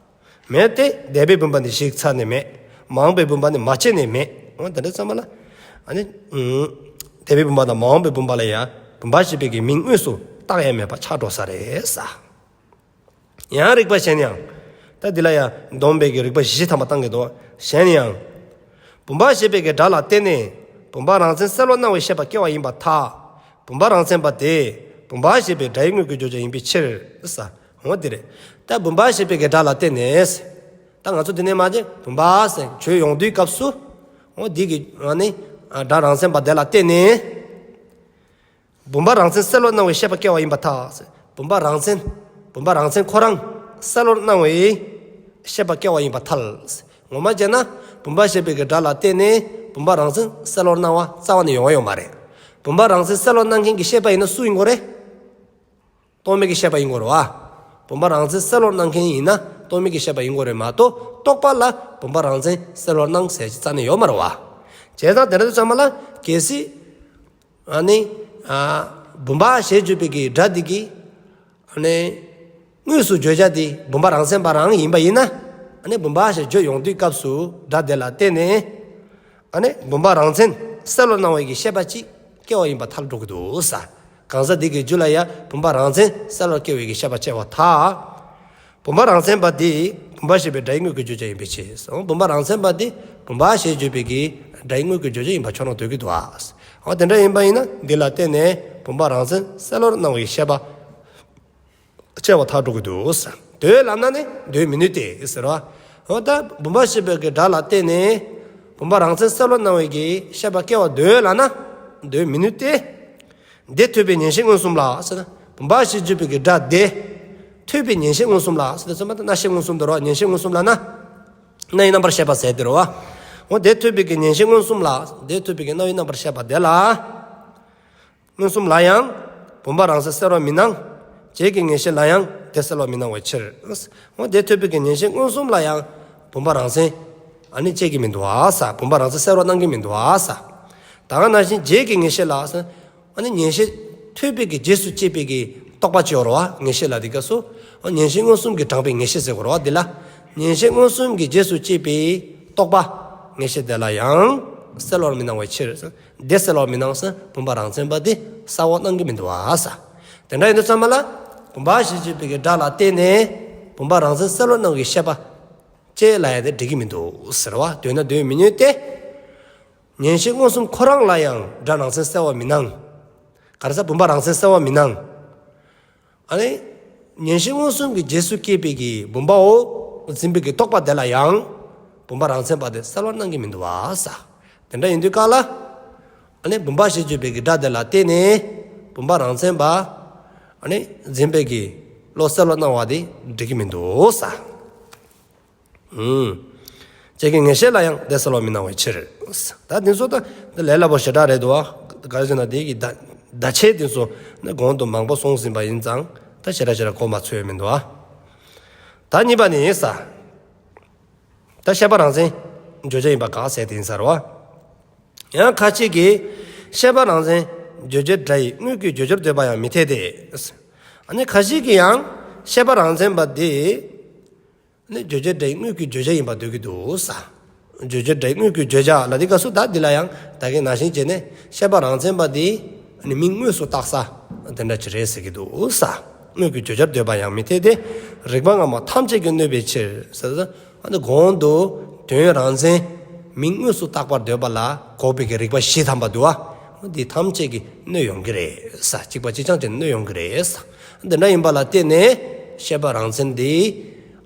མེད་དེ་འདས་པའི་བུམ་པ་ནི་གཞིགས་ཚར་ནས་མེད། མ་འོངས་པའི་བུམ་པ་ནི་མ་དཔྱད་ནས་མེད། འོ་དེ་འདྲ་ཙམ་པ་ལ། ཨ་ནི། འདས་པའི་བུམ་པ་དང་མ་འོངས་པའི་བུམ་པ་ལ་ཡང་བུམ་པ་ཞེས་པའི་གི་མིང་དངོས་སུ་བཏགས་ཡ་མེད་པ་ཆགས་འགྲོ་ས་རེད་ས། ཡང་རིགས་པ་གཞན་ཡང་། ད་འདི་ལ་ཡང་སྡོམ་པའི་གི་རིགས་པ་བཞི་ཐམ་པ་བཏང་གི་འདུག་གཞན་ཡང་། བུམ་པ་ཞེས་པའི་གི་སྒྲ་ལ་བརྟེན་ནས་བུམ་པ་རང་མཚན་གསལ་བར་སྣང་བའི་ཤེས་པ་སྐྱེ་བ་ཡིན་པར་ཐལ། བུམ་པ་རང་མཚན་པ་དེ་བུམ་པ་ཞེས་པའི་སྒྲའི་དངོས་ཀྱི་བརྗོད་བྱ་ཡིན་པའི་ཕྱིར་ས། འོ་དེ་རེད། ད་བུམ་པ་ཞེས་པའི་གི་སྒྲ་ལ་བརྟེན་ནས། ད་ང་ཚོ་འདི་ནས་མ་བྱས་བུམ་པ་ཟེར་བརྗོད་ཡོང་དུས་སྐབས་སུ། འོ་འདི་གི་ཨ་ནི། སྒྲ་རང་མཚན་པ་དེ་ལ་བརྟེན་ནས། བུམ་པ་རང་མཚན་གསལ་བར་སྣང་བའི་ཤེས་པ་སྐྱེ་བ་ཡིན་པར་ཐལ། བུམ་པ་རང་མཚན། བུམ་པ་རང་མཚན་ཁོ་རང་གསལ་བར་སྣང་བའི་ཤེས་པ་སྐྱེ་བ་ཡིན་པར་ཐལ། ངོ་མ་བྱས་ན་བུམ་པ་ཞེས་པའི་གི་སྒྲ་ལ་བརྟེན་ནས་བུམ་པ་རང་མཚན་གསལ་བར་སྣང་བ་རྩ་བ་ནས་ཡོང་བ་ཡོད་མ་རེད། བུམ་པ་རང་མཚན་གསལ་བར་སྣང་མཁན་གྱི་ཤེས་པ་ཡིན་ན་སུ་ཡིན་དགོས་རེད། རྟོག་མེད་ཀྱི་ཤེས་པ་ཡིན་དགོས་རེད་བ། བུམ་པ་རང་མཚན་གསལ་བར་སྣང་མཁན་ཡིན་ན་རྟོག་མེད་ཀྱི་ཤེས་པ་ཡིན་དགོས་རེད་མ་གཏོགས་རྟོག་པ་ལ་བུམ་པ་རང་མཚན་གསལ་བར་སྣང་ཟེར་ཅིག་རྩ་ནས་ཡོད་མ་རེད་བ། བྱས་ཙང་དེ་འདྲ་དུས་ཙམ་པ་ལ་གལ་སྲིད། ཨ་ནི། ཨ། བུམ་པ་ཞེས་བརྗོད་པའི་གི་སྒྲ་འདི་གི། ཨ་ནི། དངོས་སུ་བརྗོད་བྱ་འདི་བུམ་པ་རང་མཚན་པ་རང་ཡིན་པ་ཡིན་ན། ཨ་ནི་བུམ་པ་ཞེས་བརྗོད་ཡོང་དུས་སྐབས་སུ་སྒྲ་དེ་ལ་བརྟེན་ནས། ཨ་ནི་བུམ་པ་རང་མཚན་གསལ་བར་སྣང་བའི་གི་ཤེས་པ་ཅིག་སྐྱེ་བ་ཡིན་པར་ཐལ་འགྲོ་གི་འདུག་ས། གང་ཟག་འདི་གི་རྒྱུད་ལ་ཡང་བུམ་པ་རང་མཚན་གསལ་བར་སྐྱེ་བའི་གི་ཤེས་པ་སྐྱེ་བར་ཐལ། བུམ་པ་རང་མཚན་པ་དེ་བུམ་པ་ཞེས་པའི་སྒྲའི་དངོས་ཀྱི་བརྗོད་བྱ་ཡིན་པའི་ཕྱིར། འོ་བུམ་པ་རང་མཚན་པ་དེ་བུམ་པ་ཞེས་བརྗོད་པའི་གི་སྒྲའི་དངོས་ཀྱི་བརྗོད་བྱ་ཡིན་པ་ཁྱོད་རང་འདོད་ཀྱི་འདུག་ཨ། འོ་དེ་འདྲ་ཡིན་པ་ཡིན་ན་འདི་ལ་བརྟེན་ནས་བུམ་པ་རང་མཚན་གསལ་བར་སྣང་བའི་ཤེས་པ་སྐྱེ་བར་ཐལ་འགྲོ་གི་འདུག་ས། འདོད་ལབ་ན་ནི་འདོད་མི་ནུས་ཏེ་ཟེར་བ། འོ་ད་བུམ་པ་ཞེས་པའི་གི་སྒྲ་ལ་བརྟེན་ནས་བུམ་པ་རང་མཚན་གསལ་བར་སྣང་བའི་གི་ཤེས་པ་སྐྱེ་བར་འདོད་ལབ་ན་འདོད་མི་ནུས་ཏེ། དེ་ཐོས་པའི་ཉན་ཤེས་མངོན་སུམ་ལ་ཟེར་ན། བུམ་པ་ཞེས་བརྗོད་པའི་གི་སྒྲ་དེ། ཐོས་པའི་ཉན་ཤེས་མངོན་སུམ་ལ་ཟེར་ན་ཚང་མ་ད་རྣ་ཤེས་མངོན་སུམ་དུ་རོ་ཉན་ཤེས་མངོན་སུམ་ལ་ན། རྣ་བའི་རྣམ་པར་ཤེས་པ་ཟེར་དེ་རོ་བ། འོ་དེ་ཐོས་པའི་གི་ཉན་ཤེས་མངོན་སུམ་ལ། དེ་ཐོས་པའི་གི་རྣ་བའི་རྣམ་པར་ཤེས་པ་དེ་ལ། མངོན་སུམ་ལ་ཡང་། བུམ་པ་རང་མཚན་གསལ་བར་མི་སྣང་། རྗེས་ཀྱི་ངེས་ཤེས་ལ་ཡང་དེ་གསལ་བར་མི་སྣང་བའི་ཕྱིར། འོ་དེ་ཐོས་པའི་གི་ཉན་ཤེས་མངོན་སུམ་ལ་ཡང་བུམ་པ་རང་མཚན་ཨ་ནི་སྐྱེ་གི་མི་འདུག་ཨ་ས། བུམ་པ་རང་མཚན་གསལ་བར་སྣང་གི་མི་འདུག་ཨ་ས། ད་ག་ནང་བཞིན་རྗེས་ཀྱི་ངེས་ཤེས་ལ་ས། ཨ་ནི་ཉན་ཤེས་ཐོས་པའི་གི་རྗེས་སུ་སྐྱེས་པའི་གི་རྟོག་པ་ཅིག་ཡོད་རེད་བ། ངེས་ཤེས་ལ་དེ་སྐབས་སུ། ཨ་ཉན་ཤེས་མངོན་སུམ་གྱིས་དྲངས་པའི་ངེས་ཤེས་ཟེར་དགོས་རེད་བ་འདི་ལ། ཉན་ཤེས་མངོན་སུམ་གྱི་རྗེས་སུ་སྐྱེས་པའི་རྟོག་པ། ངེས་ཤེས་དེ་ལ་ཡང་གསལ་བར་མི་སྣང་བའི་ཕྱིར། དེ་གསལ་བར་མི་སྣང་ས་བུམ་པ་རང་མཚན་པ་དེ་གསལ་བར་སྣང་གི་མི་འདུག་ཨ་ས། དེ་འདྲ་ཡིན་དུས་ཙམ་པ་ལ། བུམ་པ་ཞེས་བརྗོད་པའི་གི་སྒྲ་ལ་བརྟེན་ནས་བུམ་པ་རང་མཚན་གསལ་བར་སྣང་བའི་ཤེས་པ་ཅིག་ལ་ཡང་དེ་འགྲིག་གི་མི་འདུག་ཟེར་བ། འདོད་ན་འདོད་མི་ནུས་ཏེ། ཉན་ཤེས་མངོན་སུམ་ཁོ་རང་ལ་ཡང་སྒྲ་རང་མཚན་གསལ་བར་མི་སྣང་། ག་རེ་ཟེར་བུམ་པ་རང་མཚན་གསལ་བར་མི་སྣང་། ཨ་ནི། ཉན་ཤེས་མངོན་སུམ་གྱི་རྗེས་སུ་སྐྱེས་པའི་གི་བུམ་པའོ། འཛིན་པའི་གི་རྟོག་པ་དེ་ལ་ཡང་། བུམ་པ་རང་མཚན་པ་དེ་གསལ་བར་སྣང་གི་མི་འདུག་བ་ས། དེ་འདྲ་ཡིན་དུས་ག་ལ། ཨ་ནི་བུམ་པ་ཞེས་བརྗོད་པའི་གི་སྒྲ་དེ་ལ་བརྟེན་ནས། བུམ་པ་རང་མཚན་པ། ཨ་ནི་འཛིན་པའི་གི་བློ་གསལ་བར་སྣང་བ་དེ་འགྲིག་གི་མི་འདུག་ས། ཨུམ། རྗེས་ཀྱི་ངེས་ཤེས་ལ་ཡང་དེ་གསལ་བར་མི་སྣང་བའི་ཕྱིར། ད་འདི་ཚོ་ད་འདི་ལས་སླ་པོ་ཞེ་དྲག་རེད་འདུག་བ། ག་རེ་ཟེར་ན་དེ་གི་བརྡ་བརྡ་ཆད་དེ་ཚོ་ནི་གོང་དུ་མང་པོ་གསུངས་ཟིན་པ་ཡིན་ཙང་ད་ཞེ་དྲག་ཞེ་དྲག་གོ་མ་ཚོད་མི་འདུག་བ། ད་གཉིས་པ་ནི་ས། ད་ཤེས་པ་རང་མཚན་བརྗོད་བྱ་ཡིན་པ་ག་ཟེར་དེ་ཡིན་ས་རེད་བ། ཡང་ཁ་ཅིག་གིས་ཤེས་པ་རང་མཚན་བརྗོད་བྱའི་སྒྲ་ཡི་དངོས་ཀྱི་བརྗོད་བྱར་འདོད་པ་ཡང་མི་འཐད་དེ། ཨ་ནི་ཁ་ཅིག་གིས་ཡང་ཤེས་པ་རང་མཚན་པ་དེ། ནི་བརྗོད་བྱའི་སྒྲ་ཡི་དངོས་ཀྱི་བརྗོད་བྱ་ཡིན་པ་འདོད་ཀྱི་འདུག་ས། བརྗོད་བྱའི་སྒྲ་ཡི་དངོས་ཀྱི་བརྗོད་བྱ་ལ་དེ་སྐབས་སུ་ད་འདི་ལ་ཡང་ད་གིན་ནང་བཞིན་བྱས་ནས་ཤེས་པ་རང་མཚན་པ་དེ་ནི་མིང་དངོས་སུ་བཏགས་ས་དེ་འདྲ་ཅིག་རེད་ཟེར་གྱི་འདུག་ས། དངོས་ཀྱི་བརྗོད་བྱར་འདོད་པ་ཡང་མི་འཐད་དེ། རིགས་པ་སྔ་མ་ཐམས་ཅད་ཀྱིས་གནོད་པའི་ཕྱིར་ཟེར། ཨ་ནི་གོང་དུ་དོན་རང་མཚན་མིང་དངོས་སུ་བཏགས་པར་འདོད་པ་ལ་འགོག་པའི་གི་རིགས་པ་བཞི་ཐམ་པ་འདུག་པ། འདི་ཐམས་ཅད་ཀྱིས་གནོད་ཡོང་གི་རེད་ས། གཅིག་པ་གཅིག་རྐྱང་ཅིག་གནོད་ཡོང་གི་རེད་ས། འདི་འདྲ་ཡིན་པ་ལ་བརྟེན་ནས་ཤེས་པ་རང་མཚན་འདི་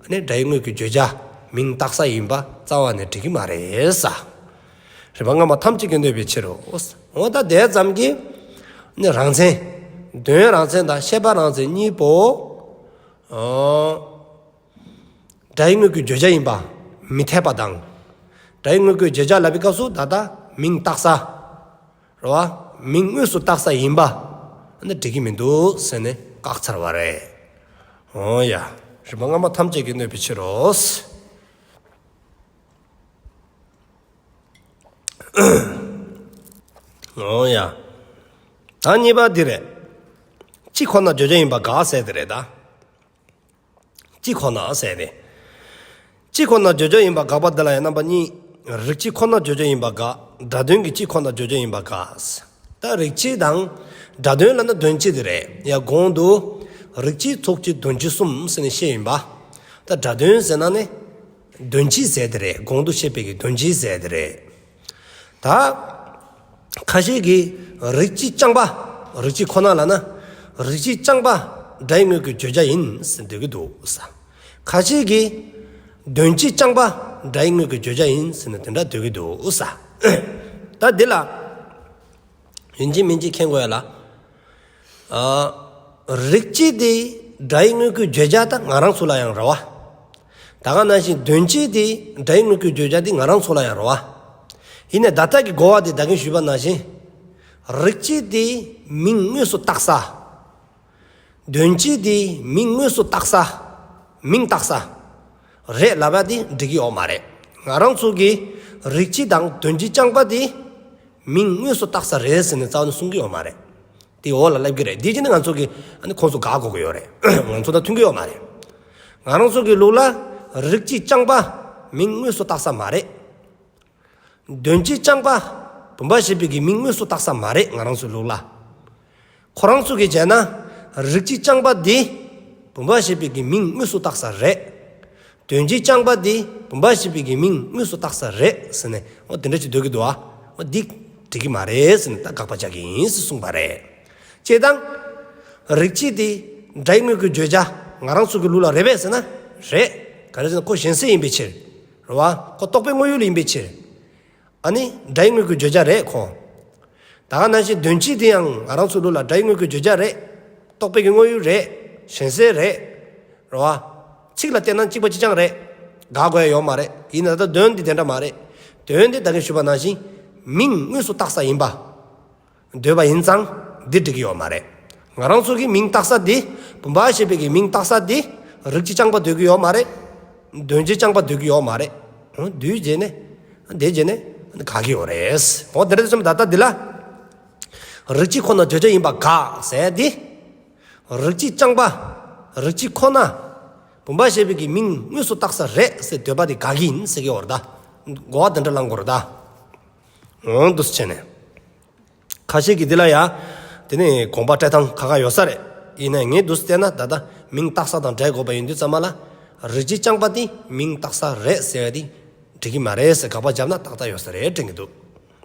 ཨ་ནི་སྒྲའི་དངོས་ཀྱི་བརྗོད་བྱ་མིང་བཏགས་ས་ཡིན་པ་རྩ་བ་ནས་འགྲིག་གི་མ་རེད་ས། རིགས་པ་སྔ་མ་ཐམས་ཅད་ཀྱིས་གནོད་པའི་ཕྱིར་རོ། འོ་ད་དེ་ཙམ་གྱིས་ནི་རང་མཚན། དོན་རང་མཚན་དང་ཤེས་པ་རང་མཚན་གཉིས་པོ། ཨོ། སྒྲའི་དངོས་ཀྱི་བརྗོད་བྱ་ཡིན་པ་མི་འཐད་པ་དང་། སྒྲའི་དངོས་ཀྱི་བརྗོད་བྱ་ལབ་པའི་སྐབས་སུ་ད་ལྟ་མིང་བཏགས་ས། རེད་བ། མིང་དངོས་སུ་བཏགས་ས་ཡིན་པ། ཨ་ནི་འགྲིག་གི་མི་འདུག་ཟེར་ནས་བཀག་ཚར་བ་རེད། འོ་ཡ། རིགས་པ་སྔ་མ་ཐམས་ཅད་ཀྱིས་གནོད་པའི་ཕྱིར་རོ། འོ་ཡ། ད་གཉིས་པ་འདི་རེད། སྤྱི་ཁོ་ན་བརྗོད་བྱ་ཡིན་པ་དགག་ཟེར་དེ་རེད་ད། སྤྱི་ཁོ་ན་ཟེར་དེ། སྤྱི་ཁོ་ན་བརྗོད་བྱ་ཡིན་པ་དགག་པ་འདི་ལ་ཡང་རྣམ་པ་གཉིས། རིགས་སྤྱི་ཁོ་ན་བརྗོད་བྱ་ཡིན་པ་དགག། སྒྲ་དོན་གྱི་སྤྱི་ཁོ་ན་བརྗོད་བྱ་ཡིན་པ་དགག། ད་རིགས་སྤྱི་དང་། སྒྲ་དོན་ལབ་ན་དོན་སྤྱི་དེ་རེད། ཡ་གོང་དུ། རིགས་སྤྱི་ཚོགས་སྤྱི་དོན་སྤྱི་གསུམ་ཟེར་ནས་བཤད་ཡིན་པ། ད་སྒྲ་དོན་ཟེར་ན་ནི། དོན་སྤྱི་ཟེར་དེ་རེད། གོང་དུ་བཤད་པའི་གི་དོན་སྤྱི་ཟེར་དེ་རེད། ད་ཁ་ཤས་ཀྱིས་རིགས་སྤྱི་རྐྱང་པ། རིགས་སྤྱི་ཁོ་ན་ལབ་ན། རིགས་སྤྱི་རྐྱང་པ་སྒྲའི་དངོས་ཀྱི་བརྗོད་བྱ་ཡིན་ཟེར་འདོད་ཀྱི་འདུག་ས། ཁ་ཤས་ཀྱིས་དོན་སྤྱི་རྐྱང་པ་སྒྲའི་དངོས་ཀྱི་བརྗོད་བྱ་ཡིན་ཟེར་ནས་དེ་འདྲ་འདོད་ཀྱི་འདུག་ས། ད་འདི་ལ་ཡིན་གཅིག་མིན་གཅིག་མཁྱེན་དགོས་ཡ་ལ། ཨ། རིགས་སྤྱི་དེ་སྒྲའི་དངོས་ཀྱི་བརྗོད་བྱ་ད་ང་རང་ཚོ་ལ་ཡང་རེད་བ། ད་ག་ནང་བཞིན་དོན་སྤྱི་དེ་སྒྲའི་དངོས་ཀྱི་བརྗོད་བྱ་དེ་ང་རང་ཚོ་ལ་ཡང་རེད་བ། ཡིན་ནའི་ད་ལྟ་གི་གོ་བ་དེ་ད་གིན་ཞུས་པ་ནང་བཞིན། རིགས་སྤྱི་དེ་མིང་དངོས་སུ་བཏགས་ས། དོན་སྤྱི་དེ་མིང་དངོས་སུ་བཏགས་ས། མིང་བཏགས་ས། རེད་ལབ་པ་དེ་འགྲིག་གི་ཡོད་མ་རེད། ང་རང་ཚོ་གི་རིགས་སྤྱི་དང་དོན་སྤྱི་རྐྱང་པ་དེ་མིང་དངོས་སུ་བཏགས་ས་རེད་ཟེར་ནས་རྩ་བ་ནས་གསུང་གི་ཡོད་མ་རེད། དེ་འོག་ལ་སླེབས་ཀྱི་རེད། དེ་བྱས་ནས་ང་ཚོ་གི་ཨ་ནི་ཁོང་ཚོ་དགག་དགོས་ཀྱི་ཡོད་རེད། ང་ཚོ་དང་མཐུན་གྱི་ཡོད་མ་རེད། ང་རང་ཚོ་གི་ལུགས་ལ་རིགས་སྤྱི་རྐྱང་པ་མིང་དངོས་སུ་བཏགས་ས་མ་རེད། དོན་སྤྱི་རྐྱང་པ་བུམ་པ་ཞེས་པའི་གི་མིང་དངོས་སུ་བཏགས་ས་མ་རེད། ང་རང་ཚོའི་ལུགས་ལ། ཁོ་རང་ཚོ་གིས་བྱས་ན་རིགས་སྤྱི་རྐྱང་པ་འདི་བུམ་པ་ཞེས་པའི་གི་མིང་དངོས་སུ་བཏགས་ས་རེད། དོན་སྤྱི་རྐྱང་པ་འདི་བུམ་པ་ཞེས་པའི་གི་མིང་དངོས་སུ་བཏགས་ས་རེད་ཟེར་ནས་འོ་དེ་འདྲ་ཅིག་འདོད་ཀྱི་འདུག་ཨ། འོ་འདི་འགྲིག་གི་མ་རེད་ཟེར་ནས་ད་དགག་པ་རྒྱག་གི་ཡིན་ཟེར་གསུངས་པ་རེད། བྱས་ཙང་། རིགས་སྤྱི་འདི་སྒྲའི་དངོས་ཀྱི་བརྗོད་བྱ་ང་རང་ཚོ་གི་ལུགས་ལ་རེད་པས་ཟེར་ན་རེད། ག་རེ་ཟེར་ན་ཁོ་གཞན་སེལ་ཡིན་པའི་ཕྱིར། རེད་བ། ཁོ་རྟོག་པའི་དངོས་ཡུལ་ཡིན་པའི་ཕྱིར། ཨ་ནི་སྒྲའི་དངོས་ཀྱི་བརྗོད་བྱ་རེད་ཁོ། ད་ག་ནང་བཞིན་དོན་སྤྱི་དེ་ཡང་ང་རང་ཚོའི་ལུགས་ལ་སྒྲའི་དངོས་ཀྱི་བརྗོད་བྱ་རེད། རྟོག་པའི་གི་དངོས་ཡུལ་རེད། གཞན་སེལ་རེད། རེད་བ། ཚིག་ལ་བལྟས་ན་གཅིག་པ་གཅིག་རྐྱང་རེད། དགག་དགོས་ཡ་ཡོད་མ་རེད། ཡིན་ན་ད་དོན་འདི་དེ་འདྲ་མ་རེད། དོན་འདི་ད་གིན་ཞུས་པ་ནང་བཞིན་མིང་དངོས་སུ་བཏགས་ས་ཡིན་པ། འདོད་པ་ཡིན་ཙང་འདི་འགྲིག་གི་ཡོད་མ་རེད། ང་རང་ཚོ་གི་མིང་བཏགས་ས་འདི་བུམ་པ་ཞེས་པའི་གི་མིང་བཏགས་ས་འདི་རིགས་སྤྱི་རྐྱང་པ་འདོད་ཀྱི་ཡོད་མ་རེད། དོན་སྤྱི་རྐྱང་པ་འདོད་ཀྱི་ཡོད་མ་རེད། འོ་འདི་བྱས་ནས་འདི་བྱས་ནས་དགག་གི་ཡོད་རེད། འོ་དེ་འདྲ་དུས་ཙམ་ད་ལྟ་འདི་ལ་རིགས་སྤྱི་ཁོ་ན་བརྗོད་བྱ་ཡིན་པ་དགག་ཟེར་འདི། རིགས་སྤྱི་རྐྱང་པ། རིགས་སྤྱི་ཁོ་ན། བུམ་པ་ཞེས་པའི་གི་མིང་དངོས་སུ་བཏགས་ས་རེད་ཟེར་འདོད་པ་དེ་དགག་གི་ཡིན་ཟེར་གི་ཡོད་རེད་ད། གོ་བ་དེ་འདྲ་བླང་དགོས་རེད་ད། འོང་འདུག་སེ་བྱས་ནས། ཁ་ཤས་ཀྱིས་འདི་ལ་ཡ། དེ་ནི་དགོངས་པ་བཀྲལ་སྟངས་ཁག་ཁག་ཡོད་ས་རེད། ཡིན་ནའི་ངས་འདུག་སེ་བལྟས་ན་ད་ལྟ་མིང་བཏགས་ས་དང་འབྲེལ་དགོས་པ་ཡིན་དུས་ཙམ་པ་ལ། རིགས་སྤྱི་རྐྱང་པ་དེ་མིང་བཏགས་ས་རེད་ཟེར་བ་དེ། འགྲིག་གི་མ་རེད་ཟེར་དགག་པ་བརྒྱབ་ན་ཏག་ཏག་ཡོད་ས་རེད་དྲན་གྱི་འདུག་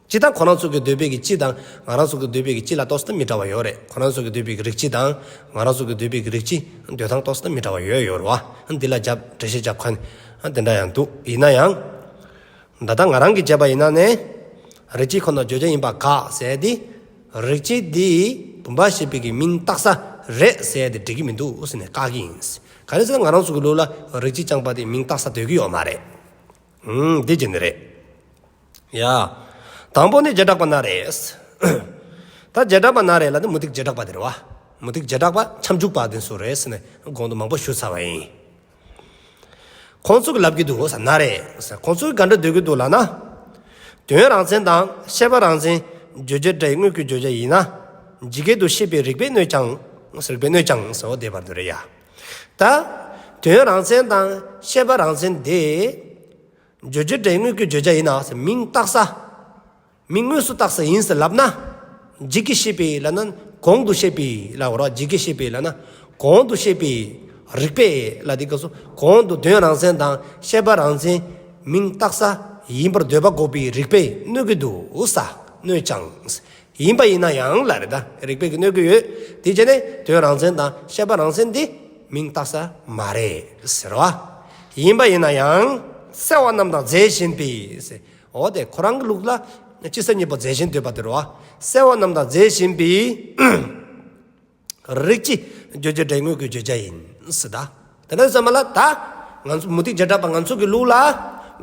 སྤྱིར་བཏང་ཁོ་རང་ཚོ་གི་འདོད་པའི་གི་སྤྱི་དང་ང་རང་ཚོ་གི་འདོད་པའི་གི་སྤྱི་ལ་ཏོག་ཙམ་མི་འདྲ་བ་ཡོད་རེད། ཁོ་རང་ཚོ་གི་འདོད་པའི་གི་རིགས་སྤྱི་དང་ང་རང་ཚོ་གི་འདོད་པའི་གི་རིགས་སྤྱི་འདོད་སྟངས་ཏོག་ཙམ་མི་འདྲ་བ་ཡོད་ཡོད་རེད་བ། འདི་ལ་རྒྱབ་འགྲེལ་བཤད་རྒྱབ་མཁན་དེ་འདྲ་ཡང་འདུག་ཡིན་ན་ཡང་། ད་ལྟ་ང་རང་གིས་བྱས་པ་ཡིན་ན་ནི། རིགས་སྤྱི་ཁོ་ན་བརྗོད་བྱ་ཡིན་པ་དགག་ཟེར་ཏེ། རིགས་སྤྱི་འདི་བུམ་པ་ཞེས་པའི་གི་མིང་བཏགས་ས་རེད་ཟེར་ཏེ་འགྲིག་གི་མི་འདུག་ཟེར་ནས་བཀག་གི་ཡིན། ག་རེ་ཟེར་ན་ང་རང་ཚོ་གི་ལུགས་ལ་རིགས་སྤྱི་རྐྱང་པ་དེ་མིང་བཏགས་ས་འདོད་ཀྱི་ཡོད་མ་རེད། ཨུམ། འདི་བྱས་ནི་རེད། ཡ། དང་པོ་ནི་བྱེ་བྲག་པ་ན་རེ། ད་བྱེ་བྲག་པ་ན་རེ་ལ་ནི་མུ་སྟེགས་བྱེ་བྲག་པ་དེ་རེད་བ། མུ་སྟེགས་བྱེ་བྲག་པ་ཁྱབ་འཇུག་པ་དེ་ཚོ་རེད་ཟེར་ནས་གོང་དུ་མང་པོ་ཞུས་ཚར་བ་ཡིན། ཁོང་ཚོ་གིས་ལབ་ཀྱི་འདུག་ཟེར་ན་རེ། ཁོང་ཚོ་གིས་ག་འདྲ་འདོད་ཀྱི་འདུག་ལབ་ན། དོན་རང་མཚན་དང་ཤེས་པ་རང་མཚན་བརྗོད་བྱའི་སྒྲའི་དངོས་ཀྱི་བརྗོད་བྱ་ཡིན་ན། ཇི་སྐད་དུ་བཤད་པའི་རིགས་པས་གནོད་ཀྱང་། རིགས་པས་གནོད་ཀྱང་ཟེར་བ་དེ་བར་དུ་རེད་ཡ། ད། དོན་རང་མཚན་དང་ཤེས་པ་རང་མཚན་དེ། བརྗོད་བྱའི་སྒྲའི་དངོས་ཀྱི་བརྗོད་བྱ་ཡིན་ན་ཟེར་མིང་བཏགས་ས། མིང་དངོས་སུ་བཏགས་ས་ཡིན་ཟེར་ལབ་ན། ཇི་སྐད་བཤད་པའི་ལབ་ན་གོང་དུ་བཤད་པའི་ལབ་དགོས་རེད་བ། ཇི་སྐད་བཤད་པའི་ལབ་ན་ གོང་དུ་བཤད་པའི་རིགས་པས་ལ་དེ་སྐབས་སུ་གོང་དུ་དོན་རང་མཚན་དང་ཤེས་པ་རང་མཚན་མིང་བཏགས་ས་ཡིན་པར་འདོད་པ་འགོག་པའི་རིགས་པས་གནོད་ཀྱི་འདུག་ས། གནོད་ཀྱང་། ཡིན་པ་ཡིན་ན་ཡང་ལ་རེད་ད། རིགས་པས་ཀྱི་གནོད་ཀྱི་ཡོད། དེ་བྱས་ནས་དོན་རང་མཚན་དང་ཤེས་པ་རང་མཚན་དེ་མིང་བཏགས་ས་མ་རེད་ཟེར་བ། ཡིན་པ་ཡིན་ན་ཡང་གསལ་བ་རྣམས་དང་རྫས་གཞན་པའི་ཟེར། འོ་དེ་ཁོ་རང་གི་ལུགས་ལ་སྤྱི་གསལ་གཉིས་པོ་རྫས་གཞན་འདོད་པ་དེ་རེད་བ། གསལ་བ་རྣམས་དང་རྫས་གཞན་པའི་རིགས་སྤྱི་བརྗོད་བྱ་སྒྲའི་དངོས་ཀྱི་བརྗོད་བྱ་ཡིན་ཟེར་ད། དེ་འདྲ་ཙམ་པ་ལ་ད་ང་ཚོ་མུ་སྟེགས་བྱེ་བྲག་པ་ང་ཚོ་གི་ལུགས་ལ་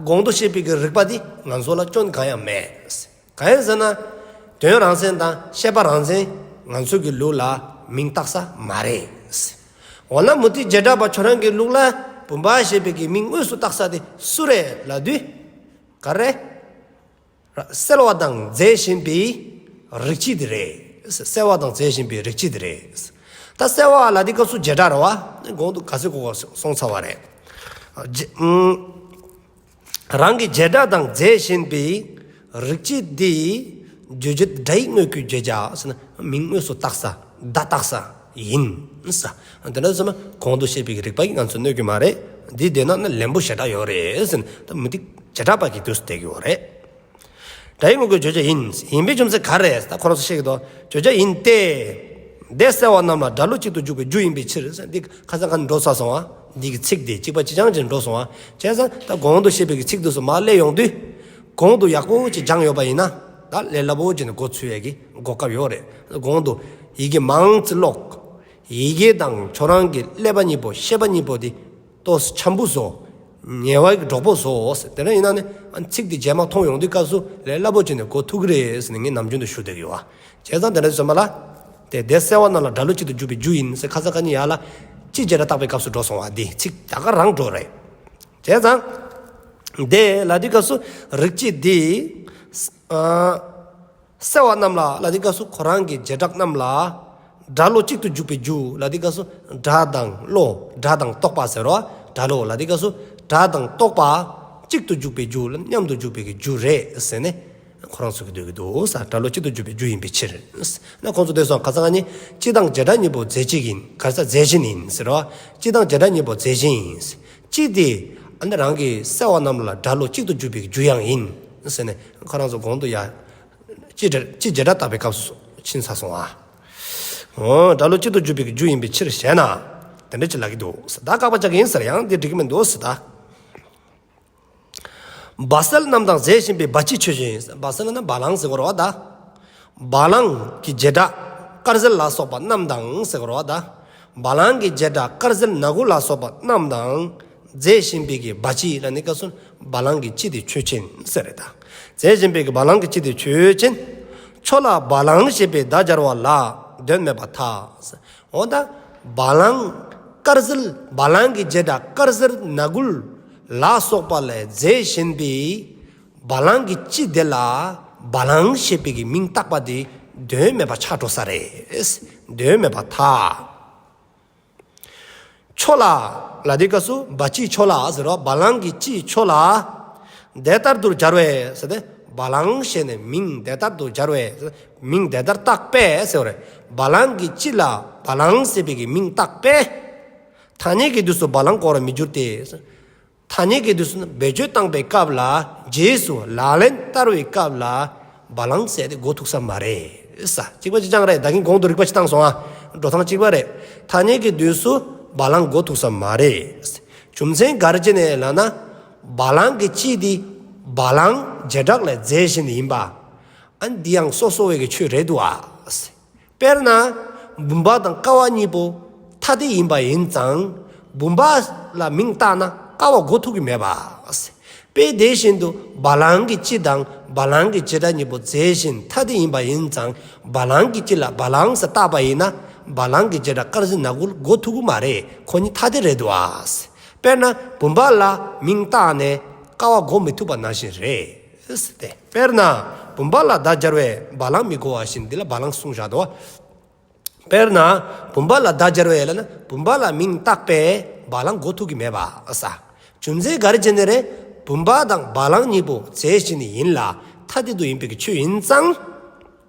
གོང་དུ་བཤད་པའི་གི་རིགས་པ་འདི་ང་ཚོ་ལ་སྐྱོན་གང་ཡང་མེད། གང་ཡིན་ཟེར་ན། དོན་རང་མཚན་དང་ཤེས་པ་རང་མཚན་ང་ཚོ་གི་ལུགས་ལ་མིང་བཏགས་ས་མ་རེད། འོ་ན་མུ་སྟེགས་བྱེ་བྲག་པ་ཁྱོད་རང་གི་ལུགས་ལ་བུམ་པ་ཞེས་པའི་གི་མིང་དངོས་སུ་བཏགས་ས་དེ་སུ་རེད་ལབ་དུས། ག་རེ། གསལ་བ་དང་རྫས་གཞན་པའི་རིགས་སྤྱི་དེ་རེད། གསལ་བ་དང་རྫས་གཞན་པའི་རིགས་སྤྱི་དེ་རེད། ད་གསལ་བ་ལ་དེ་སྐབས་སུ་བྱེ་བྲག་རེད་བ། གོང་དུ་ག་ཚོད་གོ་ག་སོང་ཚར་བ་རེད། རྗེ་ཨུམ། རང་གི་བྱེ་བྲག་དང་རྫས་གཞན་པའི་རིགས་སྤྱི་འདི་བརྗོད་བྱ་སྒྲའི་དངོས་ཀྱི་བརྗོད་བྱ་ཟེར་ན་མིང་དངོས་སུ་བཏགས་ས་བརྡ་བཏགས་ས་ཡིན་ས། དེ་འདྲ་ཟེར་ན་གོང་དུ་བཤད་པའི་རིགས་པ་ཡིས་ང་ཚོ་གནོད་ཀྱི་མ་རེད། འདི་བདེན་ན་ན་ལན་པོ་ཞེ་དྲག་ཡོད་རེད་ཟེར་ན་ད་མུ་སྟེགས་བྱེ་བྲག་པ་གི་དུས་སུ་བསྡད་ཀྱི་ཡོད་རེད། སྒྲའི་དངོས་ཀྱི་བརྗོད་བྱ་ཡིན། ཡིན་པའི་རྒྱུ་མཚན་ག་རེ་ད་ཁོ་རང་ཚོ་བཤད་ཀྱི་འདུག་བརྗོད་བྱ་ཡིན་ཏེ། དེ་གསལ་བ་རྣམས་ལ་སྒྲ་བློ་གཅིག་ཏུ་འཇུག་པའི་རྒྱུ་ཡིན་པའི་ཕྱིར་ཟེར་འདི་ཁ་སང་ཁ་ནས་འགྲོ་ཚར་སོང་བ། འདི་གི་ཚིག་དེ་གཅིག་པ་གཅིག་རྐྱང་ཅིག་འགྲོ་སོང་བ། བྱས་ཙང་ད་གོང་དུ་བཤད་པའི་གི་ཚིག་དེ་ཚོ་མར་སླེབས་ཡོང་དུས། གོང་དུ་ཡག་པོ་ཅིག་སྦྱངས་ཡོད་པ་ཡིན་ན། ད་ལས་སླ་པོ་ཅིག་ནས་གོ་ཚུད་ཡས་ཀྱི་གོ་སྐབས་ཡོད་རེད། གོང་དུ་ཡི་གེ་མང་ཙམ་ཀློག་ཡི་གེ་དང་ཁྱོད་རང་གི་ཀླད་པ་གཉིས་པོ་ཤེས་པ་གཉིས་པོ་དེ་ཏོག་ཙམ་འཆམ་པོ་བཟོ། ཉེ་བའི་གྲོགས་པོ་བཟོ། དེ་འདྲ་ཡིན་ན་ནི་ཨ་ཚིག་དེ་རྗེས་མ་མཐོང་ཡོང་དུས་སྐབས་སུ་ལས་སླ་པོ་བྱས་ནས་གོ་ཐུབ་ཀྱི་རེད་ཟེར་ནས་ངས་ནམ་རྒྱུན་དུ་ཞུ་བསྡད་ཀྱི་ཡོད་བ། བྱས་ཙང་དེ་འདྲ་ཚོད་མ་ལ། དེ་དེ་གསལ་བ་རྣམས་ལ་སྒྲ་བློ་གཅིག་ཏུ་འཇུག་པའི་རྒྱུ་ཡིན་ཟེར་ཁ་སང་ཁ་ཉིན་ཡར་ལ་སྤྱི་བྱེ་བྲག་བརྟག་པའི་སྐབས་སུ་འགྲོ་སོང་བ་འདི་ཚིག་ད་ག་རང་འགྲོ་རེད། བྱས་ཙང་། དེ་ལ་དེའི་སྐབས་སུ་རིགས་སྤྱི་འདི། ཨ། གསལ་བ་རྣམས་ལ་ལ་དེའི་སྐབས་སུ་ཁོ་རང་གི་བྱེ་བྲག་རྣམས་ལ། སྒྲ་བློ་གཅིག་ཏུ་འཇུག་པའི་རྒྱུ་ལ་དེའི་སྐབས་སུ་སྒྲ་དང་བློ་སྒྲ་དང་རྟོག་པ་ཟེར་རོ། སྒྲ་བློ་ལ་དེའི་སྐབས་སུ་སྒྲ་དང་རྟོག་པ་གཅིག་ཏུ་འཇུག་པའི་རྒྱུ་ལ་མཉམ་དུ་འཇུག་པའི་གི་རྒྱུ་རེད་ཟེར་ནས་ཁོ་རང་ཚོ་གི་འདོད་ཀྱི་འདུག་ས། སྒྲ་བློ་གཅིག་ཏུ་འཇུག་པའི་རྒྱུ་ཡིན་པའི་ཕྱིར། ན་ཁོང་ཚོ་འདོད་སོང་ཁ་སང་ནི་སྤྱི་དང་བྱེ་བྲག་གཉིས་པོ་རྫས་གཅིག་ཡིན་ག་ས་རྫས་གཞན་ཡིན་ཟེར་རོ། སྤྱི་དང་བྱེ་བྲག་གཉིས་པོ་རྫས་གཞན་ཡིན། སྤྱི་དེ་ཨ་ནི་རང་གི་གསལ་བ་རྣམས་ལ་སྒྲ་བློ་གཅིག་ཏུ་འཇུག་པའི་རྒྱུ་ཡང་ཡིན་ཟེར་ནས་ཁོ་རང་ཚོ་གོང་དུ་ཡ། སྤྱི་སྤྱི་བྱེ་བྲག་བརྟག་པའི་སྐབས་སུ་ཕྱིན་ཚར་སོང་ཨ། འོ་སྒྲ་བློ་གཅིག་ཏུ་འཇུག་པའི་རྒྱུ་ཡིན་པའི་ཕྱིར་ཞེ་ན། དེ་འདྲ་ཅིག་ལབ་ཀྱི་འདུག་ཟེར་ད་བཀག་པ་ཅིག་ཡིན་ཟེར་ཡང་དེ་འགྲིག་གི་མི་འདུག་ཟེར་ད། བ་སེལ་རྣམས་དང་རྫས་གཞན་པའི་བ་སྤྱི་ཆོས་ཅན། བ་སེལ་ན་བ་ལང་ཟེར་གོ་རོ་བ་ད། བ་ལང་གི་བྱེ་བྲག་དཀར་ཟལ་ལ་སོགས་པ་རྣམས་དང་ཟེར་གོ་རོ་བ་ད། བ་ལང་གི་བྱེ་བྲག་དཀར་ཟལ་ནག་གུ་ལ་སོགས་པ་རྣམས་དང་། རྫས་གཞན་པའི་གི་བ་སྤྱི་ལ་ནི་སྐབས་སུ་བ་ལང་གི་སྤྱི་དེ་ཆོས་ཅན་ཟེར་རེད་ད། རྫས་གཞན་པའི་གི་བ་ལང་གི་སྤྱི་དེ་ཆོས་ཅན། ཁྱོད་ལ་བ་ལང་ཞེས་པའི་བརྡ་སྦྱར་བ་ལ་དོན་མེད་པར་ཐལ། འོ་ད་བ་ལང་དཀར་ཟལ་བ་ལང་གི་བྱེ་བྲག་དཀར་ཟལ་ནག་གུ་ལ་སོགས་པ་ལས་རྫས་གཞན་པའི་བ་ལང་གི་སྤྱི་དེ་ལ་བ་ལང་ཞེས་པའི་གི་མིང་བཏགས་པ་དེ་དོན་མེད་པ་ཆགས་འགྲོ་ས་རེད། དོན་མེད་པར་ཐལ། ཁྱོད་ལ་ལ་དེའི་སྐབས་སུ་བ་སྤྱི་ཁྱོད་ལ་ཟེར་རོ། བ་ལང་གི་སྤྱི་ཁྱོད་ལ་དེ་ལྟར་དུ་སྦྱར་བས་ཟེར་ཏེ་བ་ལང་ཞེས་ནས་མིང་དེ་ལྟར་དུ་སྦྱར་བས་མིང་དེ་ལྟར་བཏགས་པས་ཟེར་བ་རེད། བ་ལང་གི་སྤྱི་ལ་བ་ལང་ཟེར་བའི་གི་མིང་བཏགས་པས། ཐ་སྙད་ཀྱི་དུས་སུ་བ་ལང་གོ་བར་མི་འགྱུར་ཏེ། ཐ་སྙད་ཀྱི་དུས་སུ་ན་བེད་སྤྱོད་བཏང་པའི་སྐབས་ལ་རྗེས་སུ་ལག་ལེན་བསྟར་བའི་སྐབས་ལ་བ་ལང་ཟེར་ཏེ་གོ་ཐུག་ས་མ་རེད་ས། གཅིག་པ་གཅིག་རྐྱང་རེད། ད་གིན་གོང་དུ་རིགས་པ་ཅིག་བཏང་སོང་ཨ། འགྲོ་སྟངས་གཅིག་པ་རེད། ཐ་སྙད་ཀྱི་དུས་སུ་བ་ལང་གོ་ཐུག་ས་མ་རེད། རྒྱུ་མཚན་ག་རེ་བྱས་ནས་ལབ་ན། བ་ལང་གི་སྤྱི་དེ་བ་ལང་བྱེ་བྲག་ལས་རྫས་གཞན་ཡིན་པ། ཨ་ནི་འདི་ཡང་སོ་སོ་བའི་གི་ཆོས་རེད་འདུག་ཨ། དཔེར་ན། བུམ་པ་དང་ཀ་བ་གཉིས་པོ་ཐ་དད་ཡིན་པ་ཡིན་ཙང་། བུམ་པ་ལ་མིང་བཏགས་ན་ཀ་བ་གོ་ཐུབ་ཀྱི་མེད་པ། དཔེ་དེ་བཞིན་དུ་བ་ལང་གི་སྤྱི་དང་བ་ལང་གི་བྱེ་བྲག་གཉིས་པོ་རྫས་གཞན་ཐ་དད་ཡིན་པ་ཡིན་ཙང་། བ་ལང་གི་སྤྱི་ལ་བ་ལང་ཟེར་བཏགས་པ་ཡིན་ན། བ་ལང་གི་བྱེ་བྲག་དཀར་ཟལ་ནག་གུ་གོ་ཐུབ་ཀྱི་མ་རེད། ཁོ་གཉིས་ཐ་དད་རེད་འདུག་ཨ། དཔེར་ན་བུམ་པ་ལ་མིང་བཏགས་ནས་ཀ་བ་གོ་མི་ཐུབ་པ་ནང་བཞིན་རེད། དེ་དཔེར་ན་བུམ་པ་ལ་བརྡ་སྦྱར་བས་བ་ལང་མི་གོ་བ་བཞིན་འདི་ལ་བ་ལང་གསུངས་བཞག་འདུག་དཔེར་ན་བུམ་པ་ལ་བརྡ་སྦྱར་བས་ལབ་ན་བུམ་པ་ལ་མིང་བཏགས་པས་བ་ལང་གོ་ཐུབ་ཀྱི་མེད་པ་ས། རྒྱུ་མཚན་ག་རེ་བྱས་ནས་རེད། བུམ་པ་དང་བ་ལང་གཉིས་པོ་རྫས་གཞན་ཡིན་ལ་ཐ་དད་དུ་ཡིན་པའི་ཆོས་ཡིན་ཙང་།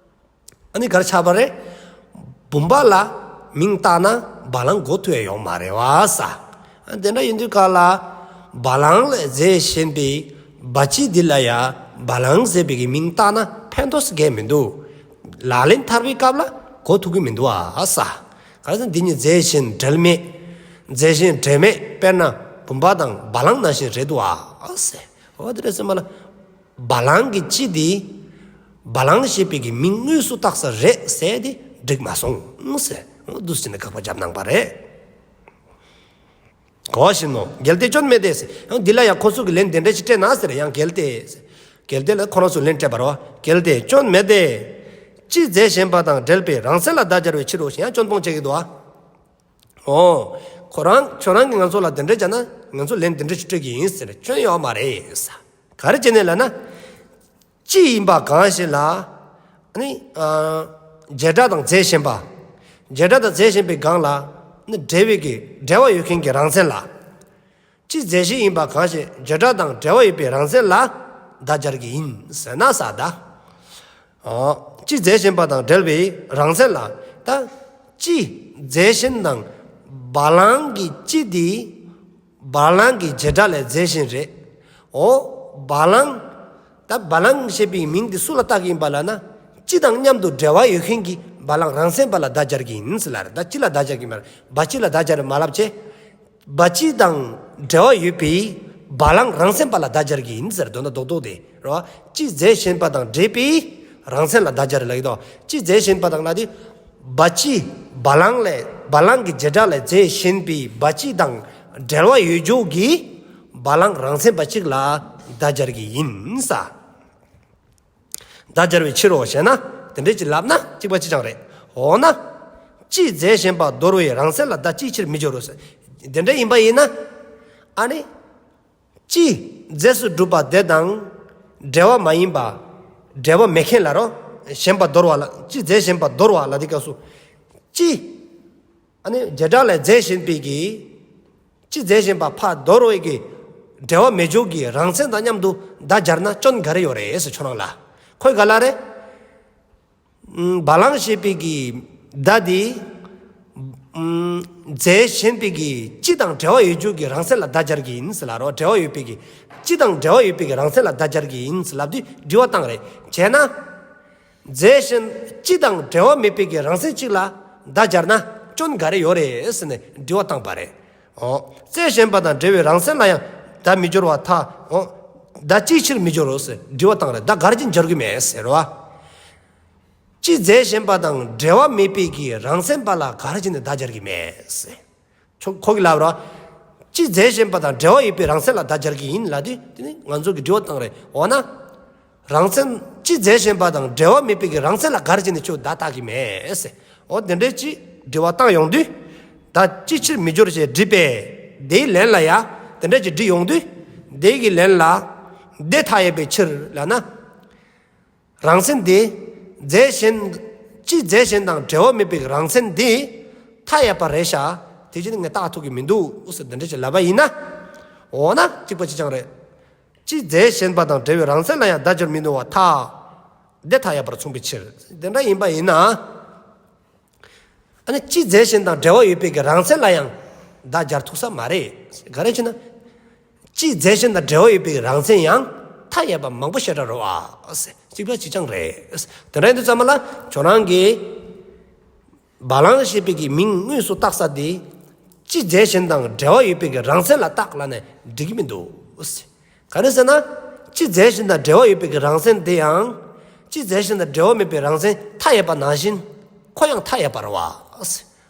ཨ་ནི་ག་རེ་ཆགས་པ་རེད། བུམ་པ་ལ་མིང་བཏགས་ན་ བ་ལང་གོ་ཐུབ་ཡ་ཡོད་མ་རེད་བ་ས། དེ་འདྲ་ཡིན་དུས་ག་ལ། བ་ལང་ལས་རྫས་གཞན་པའི་བ་ཅི་འདི་ལ་ཡ་བ་ལང་ཟེར་བའི་གི་མིང་བཏགས་ན་ཕན་ཐོགས་སུ་གལ་མི་འདུག་ལག་ལེན་བསྟར་བའི་སྐབས་ལ་གོ་ཐུབ་ཀྱི་མི་འདུག་ཨ་ས། ག་རེ་ཟེར་ན་འདི་གཉིས་རྫས་གཞན་འབྲེལ་མེད། རྫས་གཞན་འབྲེལ་མེད་དཔེར་ན་བུམ་པ་དང་བ་ལང་ནང་བཞིན་རེད་འདུག་ཨ་ས། འོ་དེ་རེད་ཟེར་མ་ལ། བ་ལང་གི་ཅི་དེ་བ་ལང་ཞེས་པའི་གི་མིང་དངོས་སུ་བཏགས་ས་རེད་ཟེར་དེ་འགྲིག་མ་སོང་ཟེར། འོ་འདུག་སེ་ནས་དགག་པ་བརྒྱབ་གནང་པ་རེད། གོ་བཞིན་ནོ། གལ་ཏེ་སྐྱོན་མེད་དེ་ཟེར། ཡང་འདི་ལ་ཡང་ཁོ་ཚོ་གི་ལན་དེ་འདྲ་ཞིག་སྤྲད་ན་ཟེར། ཡང་གལ་ཏེ་ཟེར། གལ་ཏེ་ལ་ཁོ་རང་ཚོ་ལན་སྤྲད་པ་རེད་བ། གལ་ཏེ་སྐྱོན་མེད་དེ། ཅི་རྫས་གཞན་པ་དང་འབྲེལ་པའི་རང་མཚན་ལ་བརྡ་སྦྱར་བའི་ཕྱིར་རོ་ཞེས་ཡང་སྐྱོན་སྤོང་བྱེད་ཀྱི་འདུག་ཨ། འོ། ཁོ་རང་ཁྱོད་རང་གིས་ང་ཚོ་ལ་དེ་འདྲ་བྱས་ན་ང་ཚོ་ལན་དེ་འདྲ་ཞིག་སྤྲོད་ཀྱི་ཡིན་ཟེར། སྐྱོན་ཡོད་མ་རེད་ཟེར། ག་རེ་བྱས་ནས་ལབ་ན། ཅི་ཡིན་པ་གང་ཞིག་ལ། ཨ་ནི། ཨ། བྱེ་བྲག་དང་རྫས་གཞན་པ། བྱེ་བྲག་དང་རྫས་གཞན་པའི་སྒང་ལ། ནི་འབྲེལ་བའི་གི་འབྲེལ་བ་ཡོད་མཁན་གྱི་རང་མཚན་ལ། ཅི་རྫས་གཞན་ཡིན་པ་གང་ཞིག་བྱེ་བྲག་དང་འབྲེལ་བ་ཡོད་པའི་རང་མཚན་ལ་བརྡ་སྦྱར་གྱི་ཡིན་ཟེར་ན་ས་ད། ཨོ། ཅི་རྫས་གཞན་པ་དང་འབྲེལ་བའི་རང་མཚན་ལ། ད་ཅི་རྫས་གཞན་དང་བ་ལང་གི་ཅི་དེ་བ་ལང་གི་བྱེ་བྲག་ལས་རྫས་གཞན་རེད། ཨོ། བ་ལང་། ད་བ་ལང་ཞེས་པའི་མིང་དེ་སུ་ལ་བཏགས་ཀྱི་ཡིན་པ་ལབ་ན། ཅི་དང་མཉམ་དུ་འབྲེལ་བ་ཡོད་མཁན་གྱི་བ་ལང་རང་མཚན་པ་ལ་བརྡ་སྦྱར་གྱི་ཡིན་ཟེར་ལབ་རེད། ད་ཅི་ལ་བརྡ་སྦྱར་གྱི་མ་རེད། བ་ཅི་ལ་བརྡ་སྦྱར་མ་ལབ་ཅེ། བ་ཅི་དང་འབྲེལ་བ་ཡོད་པའི་བ་ལང་རང་མཚན་པ་ལ་བརྡ་སྦྱར་གྱི་ཡིན་ཟེར། དོན་དག་རྡོག་རྡོག་དེ་རེད་བ། ཅི་རྫས་གཞན་པ་དང་འབྲེལ་པའི་རང་མཚན་ལ་བརྡ་སྦྱར་ལབ་ཀྱི་འདུག་ཅི་རྫས་གཞན་པ་དང་ལབ་དུས། བ་ཅི། བ་ལང་ལས་བ་ལང་གི་བྱེ་བྲག་ལས་རྫས་གཞན་པའི་བ་ཅི་དང་འབྲེལ་བ་ཡོད་འཇོག་གི་བ་ལང་རང་མཚན་པ་གཅིག་ལ་བརྡ་སྦྱར་གྱི་ཡིན་ས། བརྡ་སྦྱར་བའི་ཕྱིར་རོ་ཞེ་ན། དེ་འདྲས་ཅིག་ལབ་ན་གཅིག་པ་གཅིག་རྐྱང་རེད། འོ་ན། ཅི་རྫས་གཞན་པ་དོར་བའི་རང་མཚན་ལ་བརྡ་ཅིའི་ཕྱིར་མི་སྦྱོར་རོ་ཟེར། དེ་འདྲ་ཡིན་པ་ཡིན་ན། ཨ་ནི། ཅི་རྫས་སུ་གྲུབ་པ་དེ་དང་འབྲེལ་བ་མ་ཡིན་པ། འབྲེལ་བ་མེད་མཁན་ལ་རོ། གཞན་པ་དོར་བ་ལ། ཅི་རྫས་གཞན་པ་དོར་བ་ལ་དེ་སྐབས་སུ། ཅི། ཨ་ནི་བྱེ་བྲག་ལས་རྫས་གཞན་པའི་གི། ཅི་རྫས་གཞན་པ་ཕར་དོར་བའི་གི། འབྲེལ་བ་མེད་འཇོག་གི་རང་མཚན་དང་མཉམ་དུ་བརྡ་སྦྱར་ན་སྐྱོན་ག་རེ་ཡོད་རེད་ཟེར་ཁྱོད་རང་ལ། ཁོས་ག་ལ་རེད། ཨམ། བ་ལང་ཞེས་པའི་གི་བརྡ་དེ། ཨམ། རྫས་གཞན་པའི་གི་ཅི་དང་འབྲེལ་བ་ཡོད་འཇོག་གི་རང་མཚན་ལ་བརྡ་སྦྱར་གྱི་ཡིན་ཟེར་ལབ་རོ། འབྲེལ་བ་ཡོད་པའི་གི། ཅི་དང་འབྲེལ་བ་ཡོད་པའི་གི་རང་མཚན་ལ་བརྡ་སྦྱར་གྱི་ཡིན་ཟེར་ལབ་དུས་དྲི་བ་བཏང་རེད། བྱས་ན། རྫས་གཞན་ཅི་དང་འབྲེལ་བ་མེད་པའི་གི་རང་མཚན་གཅིག་ལ་བརྡ་སྦྱར་ན་སྐྱོན་ག་རེ་ཡོད་རེད་ཟེར་ནས་དྲི་བ་བཏང་པ་རེད། འོ། རྫས་གཞན་པ་དང་འབྲེལ་བའི་རང་མཚན་ལ་ཡང་བརྡ་མི་སྦྱོར་བར་ཐལ། འོ། བརྡ་ཅིའི་ཕྱིར་མི་སྦྱོར་རོ་ཟེར་དྲི་བ་བཏང་རེད། བརྡ་ག་རེ་བྱས་ནས་སྦྱར་གྱི་མེད་ཟེར་བ། ཅི་རྫས་གཞན་པ་དང་འབྲེལ་བ་མེད་པའི་གི་རང་མཚན་པ་ལ་ག་རེ་བྱས་ནས་བརྡ་སྦྱར་གྱི་མེད་ཟེར། ཁྱོད་ཁོ་གིས་ལབ་རོ། ཅི་རྫས་གཞན་པ་དང་འབྲེལ་བ་ཡོད་པའི་རང་མཚན་ལ་བརྡ་སྦྱར་གྱི་ཡིན་ལབ་དུས་དེ་ནི་ང་ཚོ་གིས་དྲི་བ་བཏང་རེད། འོ་ན། རང་མཚན་ཅི་རྫས་གཞན་པ་དང་འབྲེལ་བ་མེད་པའི་གི་རང་མཚན་ལ་ག་རེ་བྱས་ནས་ཁྱོད་བརྡ་བཏགས་ཀྱི་མེད་ཟེར། འོ་དེ་འདྲས་ཅིག་དྲི་བ་བཏང་ཡོང་དུས། བརྡ་ཅིའི་ཕྱིར་མི་སྦྱོར་ཞེས་དྲིས་པས། དེའི་ལན་ལ་ཡ། དེ་འདྲས་ཅིག་དྲིས་ཡོང་དུས། དེ་གི་ལན་ལ། དེ་མཐའ་ཡས་པའི་ཕྱིར་ལབ་ན། རང་མཚན་དེ། རྫས་གཞན། ཅི་རྫས་གཞན་དང་འབྲེལ་བ་མེད་པའི་རང་མཚན་དེ། མཐའ་ཡས་པ་རེད་ཤག་དེ་བྱས་ནས་ངས་བཏགས་ཐུབ་ཀྱི་མི་འདུག་ཟེར་དེ་འདྲ་ཞིག་ལབ་པ་ཡིན་ན། འོ་ན་གཅིག་པ་གཅིག་རྐྱང་རེད། ཅི་རྫས་གཞན་པ་དང་འབྲེལ་བའི་རང་མཚན་ལ་ཡང་བརྡ་སྦྱར་མི་འདུག་པར་ཐལ། དེ་མཐའ་ཡས་པར་མཚུངས་པའི་ཕྱིར། དེ་འདྲ་ཡིན་པ་ཡིན་ན། ཨ་ནི་ཅི་རྫས་གཞན་དང་འབྲེལ་བ་ཡོད་པའི་གི་རང་མཚན་ལ་ཡང་བརྡ་སྦྱར་ཐུབ་ས་མ་རེད། ག་རེ་བྱས་ན། ཅི་རྫས་གཞན་དང་འབྲེལ་བ་ཡོད་པའི་གི་རང་མཚན་ཡང་མཐའ་ཡས་པ་མང་པོ་ཞེ་དྲག་རེད་པ། གཅིག་པ་གཅིག་རྐྱང་རེད། དེ་འདྲ་ཡིན་དུས་ཙམ་པ་ལ་ཁྱོད་རང་གིས་བ་ལང་ཞེས་པའི་གི་མིང་དངོས་སུ་བཏགས་ས་དེ། ཅི་རྫས་གཞན་དང་འབྲེལ་བ་ཡོད་པའི་གི་རང་མཚན་ལ་བཏགས་ལབ་ནས་འགྲིག་གི་མི་འདུག། ག་རེ་ཟེར་ན། ཅི་རྫས་གཞན་དང་འབྲེལ་བ་ཡོད་པའི་གི་རང་མཚན་དེ་ཡང་། ཅི་རྫས་གཞན་དང་འབྲེལ་བ་མེད་པའི་རང་མཚན་མཐའ་ཡས་པ་ནང་བཞིན། ཁོ་ཡང་མཐའ་ཡས་པ་རེད་པ།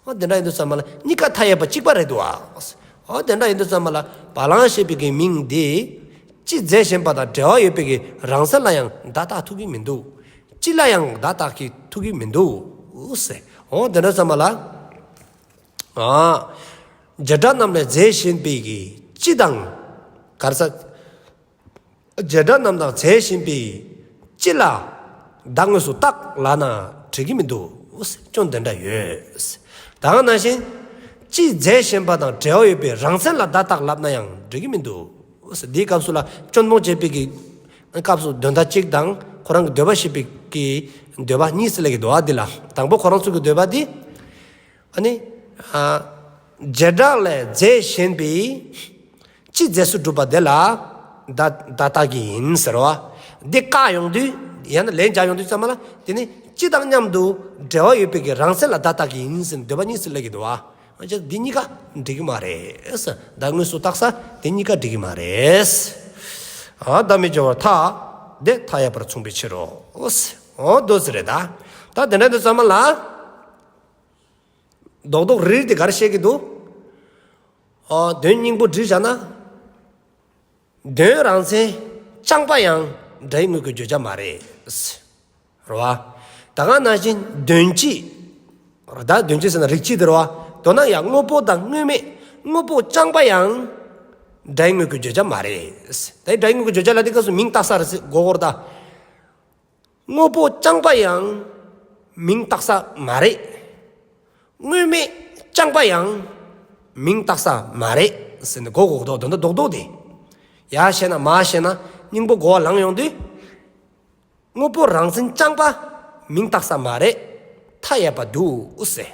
འོ་དེ་འདྲ་ཡིན་དུས་ཙམ་པ་ལ་གཉིས་ཀ་མཐའ་ཡས་པ་གཅིག་པ་རེད་འདུག་པ། འོ་དེ་འདྲ་ཡིན་དུས་ཙམ་པ་ལ་བ་ལང་ཞེས་པའི་གི་མིང་འདི། ཅི་རྫས་གཞན་པ་དང་འབྲེལ་བ་ཡོད་པའི་གི་རང་མཚན་ལ་ཡང་བརྡ་བཏགས་ཐུབ་ཀྱི་མི་འདུག། ཅི་ལ་ཡང་བརྡ་བཏགས་ཀྱི་ཐུབ་ཀྱི་མི་འདུག་ཟེར། འོ་དེ་འདྲ་ཙམ་པ་ལ། ཨ། བྱེ་བྲག་རྣམས་ལས་རྫས་གཞན་པའི་གི་ཅི་དང་། ག་རེ་ཟེར། བྱེ་བྲག་རྣམས་དང་རྫས་གཞན་པའི་ཅི་ལ་བརྡ་དངོས་སུ་བཏགས་ལབ་ན་འགྲིག་གི་མི་འདུག། སྐྱོན་དེ་འདྲ་ཡོད། ད་ག་ནང་བཞིན་ཅི་རྫས་གཞན་པ་དང་འབྲེལ་བ་ཡོད་པའི་རང་མཚན་ལ་བརྡ་བཏགས་ལབ་ན་ཡང་འགྲིག་གི་མི་འདུག། འདིའི་སྐབས་སུ་ལ་སྐྱོན་སྤོང་བྱེད་པའི་གི་སྐབས་སུ་དོན་དག་གཅིག་དང་ཁོ་རང་གི་འདོད་པ་ཞེས་པའི་གི་འདོད་པ་གཉིས་སུ་ལས་ཀྱི་འདུག་པ། འདི་ལ་དང་པོ་ཁོ་རང་ཚོ་གི་འདོད་པ་འདི། ཨ་ནི། ཨ། བྱེ་བྲག་ལས་རྫས་གཞན་པའི་སྤྱི་རྫས་སུ་གྲུབ་པ་དེ་ལ་བརྡ་བརྡ་རྟགས་ཀྱི་ཡིན་ཟེར་བ། འདི་བཀག་ཡོང་དུས་ཡང་ན་ལན་རྒྱག་ཡོང་དུས་ཙམ་པ་ལ་དེ་ནི་སྤྱི་དང་མཉམ་དུ་འབྲེལ་བ་ཡོད་པའི་གི་རང་མཚན་ལ་བརྡ་རྟགས་ཀྱི་ཡིན་ཟེར་འདོད་པ་གཉིས་སུ་སླེབས་ཀྱི་འདུག་བ། ཨ་ཅག་འདི་གཉིས་ཀ་འགྲིག་གི་མ་རེད། བརྡ་དངོས་སུ་བཏགས་ས་དེ་གཉིས་ཀ་འགྲིག་གི་མ་རེད། ཨ་བརྡ་མི་སྦྱོར་བར་ཐལ། དེ་མཐའ་ཡས་པར་མཚུངས་པའི་ཕྱིར་རོ། འོ་འདུག་ཟེར་རེད་ད། ད་དེ་འདྲ་འདུག་ཙམ་པ་ལ། རྡོག་རྡོག་རིལ་དེ་ག་རེ་བཤད་ཀྱི་འདུག། ཨོ། དོན་སྙིང་པོ་བསྒྲིལ་བཞག་ན། དོན་རང་མཚན་རྐྱང་པ་ཡང་སྒྲའི་དངོས་ཀྱི་བརྗོད་བྱ་མ་རེད། རེད་བ། ད་ག་ནང་བཞིན་དོན་སྤྱི། ད་དོན་སྤྱི་ཟེར་ན་རིགས་སྤྱི་དེ་རེད་བ། མདོར་ན་ཡང་དངོས་པོ་དང་དངོས་མེད་དངོས་པོ་རྐྱང་པ་ཡང་སྒྲའི་དངོས་ཀྱི་བརྗོད་བྱ་མ་རེད། ད་སྒྲའི་དངོས་ཀྱི་བརྗོད་བྱ་ལ་དེ་སྐབས་སུ་མིང་བཏགས་ས་རེད་ཟེར་གོ་དགོས་རེད་ད། དངོས་པོ་རྐྱང་པ་ཡང་མིང་བཏགས་ས་མ་རེད། དངོས་མེད་རྐྱང་པ་ཡང་མིང་བཏགས་ས་མ་རེད་ཟེར་ནས་གོ་དགོས་དོན་དག་རྡོག་རྡོག་དེ། ཡར་བཤད་ན་མར་བཤད་ན་སྙིང་པོ་གོ་བ་ལངས་ཡོང་དུས། དངོས་པོ་རང་མཚན་རྐྱང་པ་མིང་བཏགས་ས་མ་རེད། མཐའ་ཡས་པ་འདུག་ཟེར།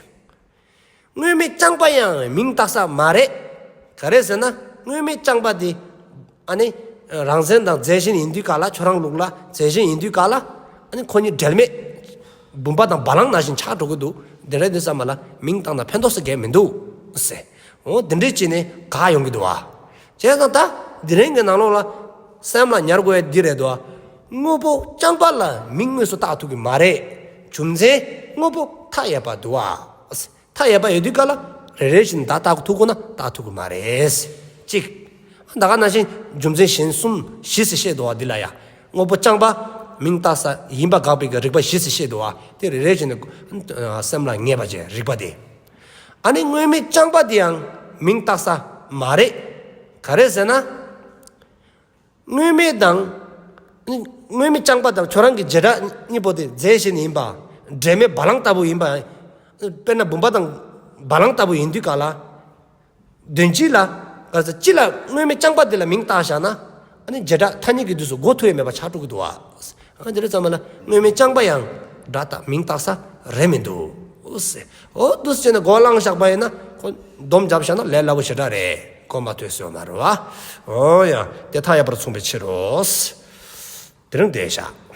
དངོས་མེད་རྐྱང་པ་ཡང་མིང་བཏགས་ས་མ་རེད། ག་རེ་ཟེར་ན་དངོས་མེད་རྐྱང་པ་དེ་ཨ་ནི་རང་མཚན་དང་རྫས་གཞན་ཡིན་དུས་ག་ལ། ཁྱོད་རང་ལུགས་ལ་རྫས་གཞན་ཡིན་དུས་ག་ལ། ཨ་ནི་ཁོ་གཉིས་འབྲེལ་མེད་བུམ་པ་དང་བ་ལང་ནང་བཞིན་ཆགས་འགྲོ་གི་འདུག། དེ་འདྲ་དུས་ཙམ་པ་ལ་མིང་བཏགས་ན་ཕན་ཐོགས་ས་གང་ཡང་མི་འདུག་ཟེར། འོ་དེ་འདྲ་བྱས་ནས་བཀག་ཡོང་གི་འདུག་བ། བྱས་ཙང་ད་དེ་རིང་གི་ནང་ལོགས་ལ་སེམས་ལ་ཉར་དགོས་ཡ་འདི་རེད་དོ། དངོས་པོ་རྐྱང་པ་ལ་མིང་དངོས་སུ་བཏགས་ཐུབ་ཀྱི་མ་རེད། རྒྱུ་མཚན་དངོས་པོ་མཐའ་ཡས་པ་འདུག་བ། མཐའ་ཡས་པ་ཡོད་དུས་ག་ལ་རེ་རེ་བཞིན་བརྡ་བཏགས་ཐུབ་དགོས་ན་བཏགས་ཐུབ་ཀྱི་མ་རེད། གཅིག། ད་ག་ནང་བཞིན་རྒྱུ་མཚན་གཞན་གསུམ་བཞི་ཟེར་བཤད་འདུག་བ། འདི་ལ་ཡ་དངོས་པོ་རྐྱང་པ་མིང་བཏགས་ས་ཡིན་པ་དགག་པའི་གི་རིགས་པ་བཞི་ཟེར་བཤད་འདུག་བ། དེ་རེ་རེ་བཞིན་སེམས་ལ་ངེས་པ་བྱས་རིགས་པ་དེ། ཨ་ནི་དངོས་མེད་རྐྱང་པ་དེ་ཡང་མིང་བཏགས་ས་མ་རེད། ག་རེ་ཟེར་ན། དངོས་མེད་དང་། དངོས་མེད་རྐྱང་པ་དང་ཁྱོད་རང་གི་བྱེ་བྲག་གཉིས་པོ་དེ་རྫས་གཞན་ཡིན་པ། འབྲེལ་མེད་བ་ལང་ལྟ་བུ་ཡིན་པ། དཔེར་ན་བུམ་པ་དང་བ་ལང་ལྟ་བུ་ཡིན་དུས་ག་ལ། དོན་སྤྱི་ལ། ག་ས་སྤྱི་ལ་དངོས་མེད་རྐྱང་པ་དེ་ལ་མིང་བཏགས་བཞག་ན། ཨ་ནི་བྱེ་བྲག་ཐ་སྙད་ཀྱི་དུས་སུ་གོ་ཐུབ་ཡ་མེད་པ་ཆགས་འགྲོ་གི་འདུག་བ། ཨ་དེ་རེད་ཙམ་པ་ལ་དངོས་མེད་རྐྱང་པ་ཡང་སྒྲ་དང་མིང་བཏགས་ས་རེད་མི་འདུག་ཟེར། འོ་འདུག་ཟེར་ནས་གོ་བླངས་བཞག་པ་ཡིན་ན་ཁོ་སྡོམ་བརྒྱབ་བཞག་ན་ལས་སླ་པོ་ཞེ་དྲག་རེད། གོ་མ་ཐོས་སོ་མ་རེད་བ། འོ་ཡ། དེ་མཐའ་ཡས་པར་མཚུངས་པའི་ཕྱིར་རོ། དེ་རིང་བསྡད་བཞག།